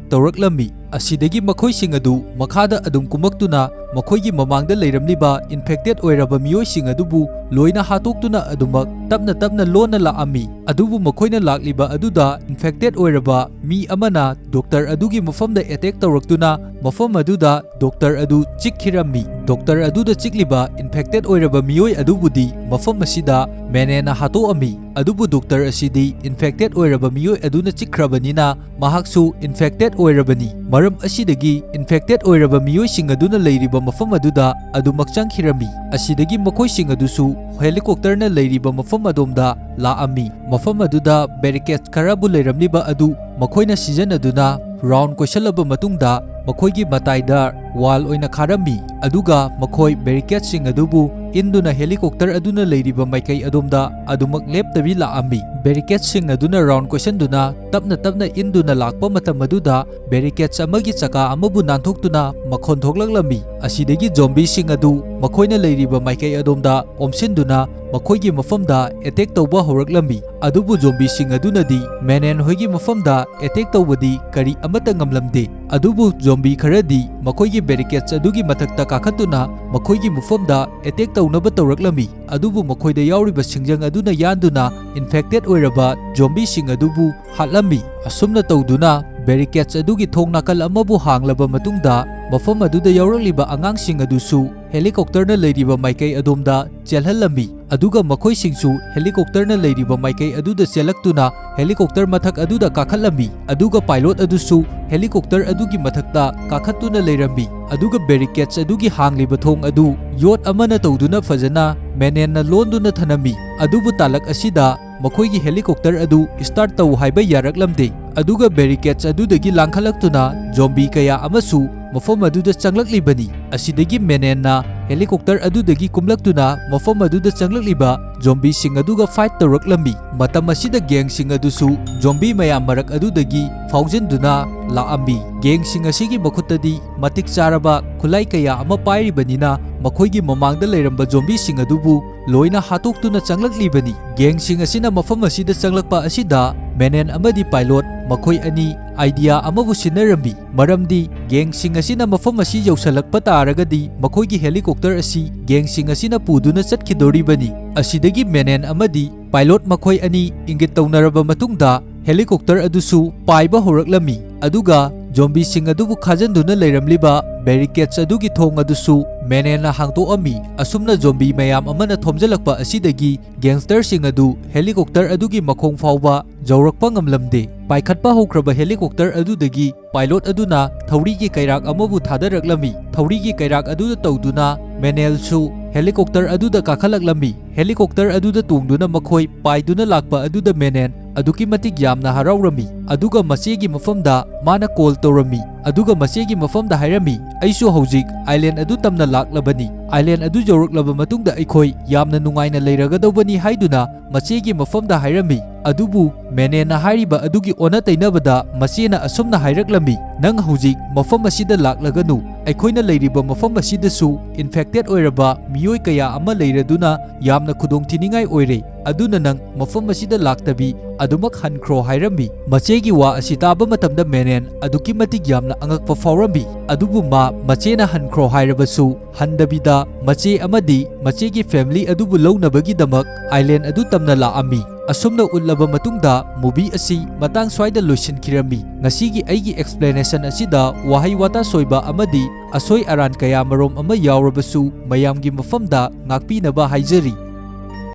ꯇꯧꯔꯛꯂꯝꯃꯤ꯫ ꯑꯁꯤꯗꯒꯤ ꯃꯈꯣꯏꯁꯤꯡ ꯑꯗꯨ ꯃꯈꯥꯗ ꯑꯗꯨꯝ ꯀꯨꯝꯃꯛꯇꯨꯅ ꯃꯈꯣꯏꯒꯤ ꯃꯃꯥꯡꯗ ꯂꯩꯔꯝꯂꯤꯕ ꯏꯟꯐꯦꯛꯇꯦꯠ ꯑꯣꯏꯔꯕ ꯃꯤꯑꯣꯏꯁꯤꯡ ꯑꯗꯨꯕꯨ ꯂꯣꯏꯅ ꯍꯥꯠꯇꯣꯛꯇꯨꯅ ꯑꯗꯨꯃꯛ ꯇꯞꯅ ꯇꯞꯅ ꯂꯣꯟꯅ ꯂꯥꯛꯑꯝꯃꯤ꯫ ꯑꯗꯨꯕꯨ ꯃꯈꯣꯏꯅ ꯂꯥꯛꯂꯤꯕ ꯑꯗꯨꯗ ꯏꯟꯐꯦꯛꯇꯦꯠ ꯑꯣꯏꯔꯕ ꯃꯤ ꯑꯃꯅ ꯗꯣꯛꯇꯔ ꯑꯗꯨꯒꯤ ꯃꯐꯝꯗ ꯑꯦꯇꯦꯛ ꯇꯧꯔꯛꯇꯨꯅ ꯃꯐꯝ ꯑꯗꯨꯗ ꯗꯣꯛꯇꯔ ꯑꯗꯨ ꯆꯤꯛꯈꯤꯔꯝꯃꯤ꯫ ꯗꯣꯛꯇꯔ ꯑꯗꯨꯗ ꯆꯤꯛꯂꯤꯕ ꯏꯟꯐꯦꯛꯇꯦꯠ ꯑꯣꯏꯔꯕ ꯃꯤꯑꯣꯏ ꯑꯗꯨꯕꯨꯗꯤ ꯃꯐꯝ ꯑꯁꯤꯗ ꯃꯦꯅꯦꯟꯅ ꯍꯥꯠꯇꯣꯛꯑꯝꯃꯤ꯫ ꯑꯗꯨꯕꯨ ꯗꯣꯛꯇꯔ ꯑꯁꯤꯗꯤ ꯏꯟꯐꯦꯛꯇꯦꯠ ꯑꯣꯏꯔꯕ ꯃꯤꯑꯣꯏ ꯑꯗꯨꯅ ꯆꯤꯛꯈ꯭ꯔꯕꯅꯤꯅ ꯃꯍꯥꯛꯁꯨ ꯏꯟꯐꯦꯛꯇꯦꯠ ꯑꯣꯏꯔꯕꯅꯤ꯫ ꯃꯔꯝ ꯑꯁꯤꯗꯒꯤ ꯏꯟꯐꯦꯛꯇꯦꯠ ꯑꯣꯏꯔꯕ ꯃꯤꯑꯣꯏꯁꯤꯡ ꯑꯗꯨꯅ ꯂꯩꯔꯤꯕ ꯃꯐꯝ ꯑꯗꯨꯗ ꯑꯗꯨꯃꯛ ꯆꯪꯈꯤꯔꯝꯃꯤ꯫ ꯑꯁꯤꯗꯒꯤ ꯃꯈꯣꯏꯁꯤꯡ ꯑꯗꯨꯁꯨ ꯍꯦꯂꯤꯀꯣꯞꯇꯔꯅ ꯂꯩꯔꯤꯕ ꯃꯐꯝ ꯑꯗꯣꯝꯗ ꯂꯥꯛꯑꯝꯃꯤ꯫ ꯃꯐꯝ ꯑꯗꯨꯗ ꯕꯦꯔꯤꯀꯦꯠ ꯈꯔꯕꯨ ꯂꯩꯔꯝꯂꯤꯕ ꯑꯗꯨ ꯃꯈꯣꯏꯅ ꯁꯤꯖꯤꯟꯅꯗꯨꯅ ꯔꯥꯎꯟ ꯀꯣꯏꯁꯜꯂꯕ ꯃꯇꯨꯡꯗ ꯃꯈꯣꯏꯒꯤ ꯃꯇꯥꯏꯗ ꯋꯥꯜ ꯑꯣꯏꯅ ꯈꯥꯔꯝꯃꯤ꯫ ꯑꯗꯨꯒ ꯃꯈꯣꯏ ꯕꯦꯔꯤꯀꯦꯠꯁꯤꯡ ꯑꯗꯨꯕꯨ ꯏꯟꯗꯨꯅ ꯍꯦꯂꯤꯀꯣꯞꯇꯔ ꯑꯗꯨꯅ ꯂꯩꯔꯤꯕ ꯃꯥꯏꯀꯩ ꯑꯗꯣꯝꯗ ꯑꯗꯨꯃꯛ ꯂꯦꯞꯇꯕꯤ ꯂꯥꯛꯑꯝꯃꯤ꯫ ꯕꯦꯔꯤꯀꯦꯠꯁꯤꯡ ꯑꯗꯨꯅ ꯔꯥꯎꯟ ꯀꯣꯏꯁꯟꯗꯨꯅ ꯇꯞꯅ ꯇꯞꯅ ꯏꯟꯗꯨꯅ ꯂꯥꯛꯄ ꯃꯇꯝ ꯑꯗꯨꯗ ꯕꯦꯔꯤꯀꯦꯠꯁ ꯑꯃꯒꯤ ꯆꯀꯥ ꯑꯃꯕꯨ ꯅꯥꯟꯊꯣꯛꯇꯨꯅ ꯃꯈꯣꯟ ꯊꯣꯛꯂꯛꯂꯝꯃꯤ꯫ ꯑꯁꯤꯗꯒꯤ ꯖꯣꯝꯕꯤꯁꯤꯡ ꯑꯗꯨ ꯃꯈꯣꯏꯅ ꯂꯩꯔꯤꯕ ꯃꯥꯏꯀꯩ ꯑꯗꯣꯝꯗ ꯑꯣꯝꯁꯤꯟꯗꯨꯅ ꯃꯈꯣꯏꯒꯤ ꯃꯐꯝꯗ ꯑꯦꯇꯦꯛ ꯇꯧꯕ ꯍꯧꯔꯛꯂꯝꯃꯤ꯫ ꯑꯗꯨꯕꯨ ꯖꯣꯝꯕꯤꯁꯤꯡ ꯑꯗꯨꯅꯗꯤ ꯃꯦꯅꯦꯟ ꯍꯣꯏꯒꯤ ꯃꯐꯝꯗ ꯑꯦꯇꯦꯛ ꯇꯧꯕꯗꯤ ꯀꯔꯤ ꯑꯃꯠꯇ ꯉꯝꯂꯝꯗꯦ꯫ ꯑꯗꯨꯕꯨ zombie ꯈꯔꯗꯤ ꯃꯈꯣꯏꯒꯤ barricades ꯑꯗꯨꯒꯤ ꯃꯊꯛꯇ ꯀꯥꯈꯠꯇꯨꯅ ꯃꯈꯣꯏꯒꯤ ꯃꯐꯝꯗ attack ꯇꯧꯅꯕ ꯇꯧꯔꯛꯂꯝꯃꯤ꯫ ꯑꯗꯨꯕꯨ ꯃꯈꯣꯏꯗ ꯌꯥꯎꯔꯤꯕ ꯁꯤꯡꯖꯪ ꯑꯗꯨꯅ ꯌꯥꯟꯗꯨꯅ infected ꯑꯣꯏꯔꯕ zombieꯁꯤꯡ ꯑꯗꯨꯕꯨ ꯍꯥꯠꯂꯝꯃꯤ꯫ ꯑꯁꯨꯝꯅ ꯇꯧꯗꯨꯅ barricades ꯑꯗꯨꯒꯤ ꯊꯣꯡ ꯅꯥꯀꯜ ꯑꯃꯕꯨ ꯍꯥꯡꯂꯕ ꯃꯇꯨꯡꯗ ꯃꯐꯝ ꯑꯗꯨꯗ ꯌꯥꯎꯔꯛꯂꯤꯕ ꯑꯉꯥꯡꯁꯤꯡ ꯑꯗꯨꯁꯨ helicopterꯅ ꯂꯩꯔꯤꯕ ꯃꯥꯏꯀꯩ ꯑꯗꯣꯝꯗ ꯆꯦꯜꯍꯜꯂꯝꯃꯤ꯫ ꯑꯗꯨꯒ ꯃꯈꯣꯏꯁꯤꯡꯁꯨ helicopterꯅ ꯂꯩꯔꯤꯕ ꯃꯥꯏꯀꯩ ꯑꯗꯨꯗ ꯆꯦꯜꯂꯛꯇꯨꯅ helicopter ꯃꯊꯛ ꯑꯗꯨꯗ ꯀꯥꯈꯠꯂꯝꯃꯤ꯫ ꯑꯗꯨꯒ pilot ꯑꯗꯨꯁꯨ helicopter ꯑꯗꯨꯒꯤ ꯃꯊꯛꯇ ꯀꯥꯈꯠꯇꯨꯅ ꯂꯩꯔꯝꯃꯤ꯫ ꯑꯗꯨꯒ barricades ꯑꯗꯨꯒꯤ ꯍꯥꯡꯂꯤꯕ ꯊꯣꯡ ꯑꯗꯨ ꯌꯣꯠ ꯑꯃꯅ ꯇꯧꯗꯨꯅ ꯐꯖꯅ ꯃꯦꯅꯦꯟꯅ ꯂꯣꯟꯗꯨꯅ ꯊꯅꯝꯃꯤ꯫ ꯑꯗꯨꯕꯨ ꯇꯥꯂꯛ ꯑꯁꯤꯗ ꯃꯈꯣꯏꯒꯤ helicopter ꯑꯗꯨ start ꯇꯧ ꯍꯥꯏꯕ ꯌꯥꯔꯛꯂꯝꯗꯦ꯫ ꯑꯗꯨꯒ barricades ꯑꯗꯨꯗꯒꯤ ꯂꯥꯡꯈꯠꯂꯛꯇꯨꯅ zombie ꯀꯌꯥ ꯑꯃꯁꯨ ꯃꯐꯝ ꯑꯗꯨꯗ ꯆꯪꯂꯛꯂꯤꯕꯅꯤ꯫ ꯑꯁꯤꯗꯒꯤ ꯃꯦꯅꯦꯟꯅ helicopter ꯑꯗꯨꯗꯒꯤ ꯀꯨꯝꯂꯛꯇꯨꯅ ꯃꯐꯝ ꯑꯗꯨꯗ ꯆꯪꯂꯛꯂꯤꯕ zombieꯁꯤꯡ ꯑꯗꯨꯒ fight ꯇꯧꯔꯛꯂꯝꯃꯤ꯫ ꯃꯇꯝ ꯑꯁꯤꯗ gangꯁꯤꯡ ꯑꯗꯨꯁꯨ zombie ꯃꯌꯥꯝ ꯃꯔꯛ ꯑꯗꯨꯗꯒꯤ ꯐꯥꯎꯖꯤꯟꯗꯨꯅ ꯂꯥꯛꯑꯝꯃꯤ꯫ Gangꯁꯤꯡ ꯑꯁꯤꯒꯤ ꯃꯈꯨꯠꯇꯗꯤ ꯃꯇꯤꯛ ꯆꯥꯔꯕ ꯈꯨꯠꯂꯥꯏ ꯀꯌꯥ ꯑꯃ ꯄꯥꯏꯔꯤꯕꯅꯤꯅ ꯃꯈꯣꯏꯒꯤ ꯃꯃꯥꯡꯗ ꯂꯩꯔꯝꯕ zombieꯁꯤꯡ ꯑꯗꯨꯕꯨ ꯂꯣꯏꯅ ꯍꯥꯠꯇꯣꯛꯇꯨꯅ ꯆꯪꯂꯛꯂꯤꯕꯅꯤ꯫ Gangꯁꯤꯡ ꯑꯁꯤꯅ ꯃꯐꯝ ꯑꯁꯤꯗ ꯆꯪꯂꯛꯄ ꯑꯁꯤꯗ ꯃꯦꯅꯦꯟ ꯑꯃꯗꯤ pilot ꯃꯈꯣꯏ ꯑꯅꯤ idea ꯑꯃꯕꯨ ꯁꯤꯟꯅꯔꯝꯃꯤ꯫ ꯃꯔꯝꯗꯤ gangꯁꯤꯡ ꯑꯁꯤꯅ ꯃꯐꯝ ꯑꯁꯤ ꯌꯧꯁꯜꯂꯛꯄ ꯇꯥꯔꯒꯗꯤ ꯃꯈꯣꯏꯒꯤ helicopter ꯑꯁꯤ gangꯁꯤꯡ ꯑꯁꯤꯅ ꯄꯨꯗꯨꯅ ꯆꯠꯈꯤꯗꯧꯔꯤꯕꯅꯤ꯫ ꯑꯁꯤꯗꯒꯤ ꯃꯦꯅꯦꯟ ꯑꯃꯗꯤ pilot ꯃꯈꯣꯏ ꯑꯅꯤ ꯏꯪꯒꯤꯠ ꯇꯧꯅꯔꯕ ꯃꯇꯨꯡꯗ helicopter ꯑꯗꯨꯁꯨ ꯄꯥꯏꯕ ꯍꯧꯔꯛꯂꯝꯃꯤ꯫ ꯑꯗꯨꯒ zombieꯁꯤꯡ ꯑꯗꯨꯕꯨ ꯈꯥꯖꯤꯟꯗꯨꯅ ꯂꯩꯔꯝꯂꯤꯕ barricades ꯑꯗꯨꯒꯤ ꯊꯣꯡ ꯑꯗꯨꯁꯨ ꯃꯦꯅꯦꯟꯅ ꯍꯥꯡꯗꯣꯛꯑꯝꯃꯤ꯫ ꯑꯁꯨꯝꯅ zombie ꯃꯌꯥꯝ ꯑꯃꯅ ꯊꯣꯝꯖꯤꯜꯂꯛꯄ ꯑꯁꯤꯗꯒꯤ gangsterꯁꯤꯡ ꯑꯗꯨ helicopter ꯑꯗꯨꯒꯤ ꯃꯈꯣꯡ ꯐꯥꯎꯕ ꯌꯧꯔꯛꯄ ꯉꯝꯂꯝꯗꯦ꯫ ꯄꯥꯏꯈꯠꯄ ꯍꯧꯈ꯭ꯔꯕ helicopter ꯑꯗꯨꯗꯒꯤ pilot ꯑꯗꯨꯅ ꯊꯧꯔꯤꯒꯤ ꯀꯩꯔꯥꯛ ꯑꯃꯕꯨ ꯊꯥꯗꯔꯛꯂꯝꯃꯤ꯫ ꯊꯧꯔꯤꯒꯤ ꯀꯩꯔꯥꯛ ꯑꯗꯨꯗ ꯇꯧꯗꯨꯅ ꯃꯦꯅꯦꯜꯁꯨ helicopter ꯑꯗꯨꯗ ꯀꯥꯈꯠꯂꯛꯂꯝꯃꯤ꯫ Helicopter ꯑꯗꯨꯗ ꯇꯣꯡꯗꯨꯅ ꯃꯈꯣꯏ ꯄꯥꯏꯗꯨꯅ ꯂꯥꯛꯄ ꯑꯗꯨꯗ ꯃꯦꯅꯦꯟ ꯑꯗꯨꯛꯀꯤ ꯃꯇꯤꯛ ꯌꯥꯝꯅ ꯍꯔꯥꯎꯔꯝꯃꯤ꯫ ꯑꯗꯨꯒ ꯃꯆꯦꯒꯤ ꯃꯐꯝꯗ ꯃꯥꯅ call ꯇꯧꯔꯝꯃꯤ꯫ ꯑꯗꯨꯒ ꯃꯆꯦꯒꯤ ꯃꯐꯝꯗ ꯍꯥꯏꯔꯝꯃꯤ, "ꯑꯩꯁꯨ ꯍꯧꯖꯤꯛ island ꯑꯗꯨ ꯇꯝꯅ ꯂꯥꯛꯂꯕꯅꯤ꯫ Island ꯑꯗꯨ ꯌꯧꯔꯛꯂꯕ ꯃꯇꯨꯡꯗ ꯑꯩꯈꯣꯏ ꯌꯥꯝꯅ ꯅꯨꯡꯉꯥꯏꯅ ꯂꯩꯔꯒꯗꯧꯕꯅꯤ" ꯍꯥꯏꯗꯨꯅ ꯃꯆꯦꯒꯤ ꯃꯐꯝꯗ ꯍꯥꯏꯔꯝꯃꯤ꯫ ꯑꯗꯨꯕꯨ ꯃꯦꯅꯦꯟꯅ ꯍꯥꯏꯔꯤꯕ ꯑꯗꯨꯒꯤ ꯑꯣꯟꯅ ꯇꯩꯅꯕꯗ ꯃꯆꯦꯅ ꯑꯁꯨꯝꯅ ꯍꯥꯏꯔꯛꯂꯝꯃꯤ, "ꯅꯪ ꯍꯧꯖꯤꯛ ꯃꯐꯝ ꯑꯁꯤꯗ ꯂꯥꯛꯂꯒꯅꯨ꯫ ꯑꯩꯈꯣꯏꯅ ꯂꯩꯔꯤꯕ ꯃꯐꯝ ꯑꯁꯤꯗꯁꯨ ꯏꯟꯐꯦꯛꯇꯦꯗ ꯑꯣꯏꯔꯕ ꯃꯤꯑꯣꯏ ꯀꯌꯥ ꯑꯃ ꯂꯩꯔꯗꯨꯅ ꯌꯥꯝꯅ ꯈꯨꯗꯣꯡꯊꯤꯅꯤꯡꯉꯥꯏ ꯑꯣꯏꯔꯦ꯫ ꯑꯗꯨꯅ ꯅꯪ ꯃꯐꯝ ꯑꯁꯤꯗ ꯂꯥꯛꯇꯕꯤ ꯑꯗꯨꯃꯛ ꯍꯟꯈ꯭ꯔꯣ" ꯍꯥꯏꯔꯝꯃꯤ꯫ ꯃꯆꯦꯒꯤ ꯋꯥ ꯑꯁꯤ ꯇꯥꯕ ꯃꯇꯝꯗ ꯃꯦꯅꯦꯟ ꯑꯗꯨꯛꯀꯤ ꯃꯇꯤꯛ ꯌꯥꯝꯅ ꯑꯉꯛꯄ ꯐꯥꯎꯔꯝꯃꯤ꯫ ꯑꯗꯨꯕꯨ ꯃꯥ ꯃꯆꯦꯅ ꯍꯟꯈ꯭ꯔꯣ ꯍꯥꯏꯔꯕꯁꯨ ꯍꯟꯗꯕꯤꯗ ꯃꯆꯦ ꯑꯃꯗꯤ ꯃꯆꯦꯒꯤ ꯐꯦꯃꯤꯂꯤ ꯑꯗꯨꯕꯨ ꯂꯧꯅꯕꯒꯤꯗꯃꯛ ꯑꯥꯏꯂꯦꯟ ꯑꯗꯨ ꯇꯝꯅ ꯂꯥꯛꯑꯝꯃꯤ꯫ ꯑꯁꯨꯝꯅ ꯎꯠꯂꯕ ꯃꯇꯨꯡꯗ ꯃꯨꯚꯤ ꯑꯁꯤ ꯃꯇꯥꯡ ꯁ꯭ꯋꯥꯏꯗ ꯂꯣꯏꯁꯤꯟꯈꯤꯔꯝꯃꯤ꯫ ꯉꯁꯤꯒꯤ ꯑꯩꯒꯤ ꯑꯦꯛꯁꯄ꯭ꯂꯦꯅꯦꯁꯟ ꯑꯁꯤꯗ ꯋꯥꯍꯩ ꯋꯥꯇꯥ ꯁꯣꯏꯕ ꯑꯃꯗꯤ ꯑꯁꯣꯏ ꯑꯔꯥꯟ ꯀꯌꯥ ꯃꯔꯨꯝ ꯑꯃ ꯌꯥꯎꯔꯕꯁꯨ ꯃꯌꯥꯝꯒꯤ ꯃꯐꯝꯗ ꯉꯥꯛꯄꯤꯅꯕ ꯍꯥꯏꯖꯔꯤ꯫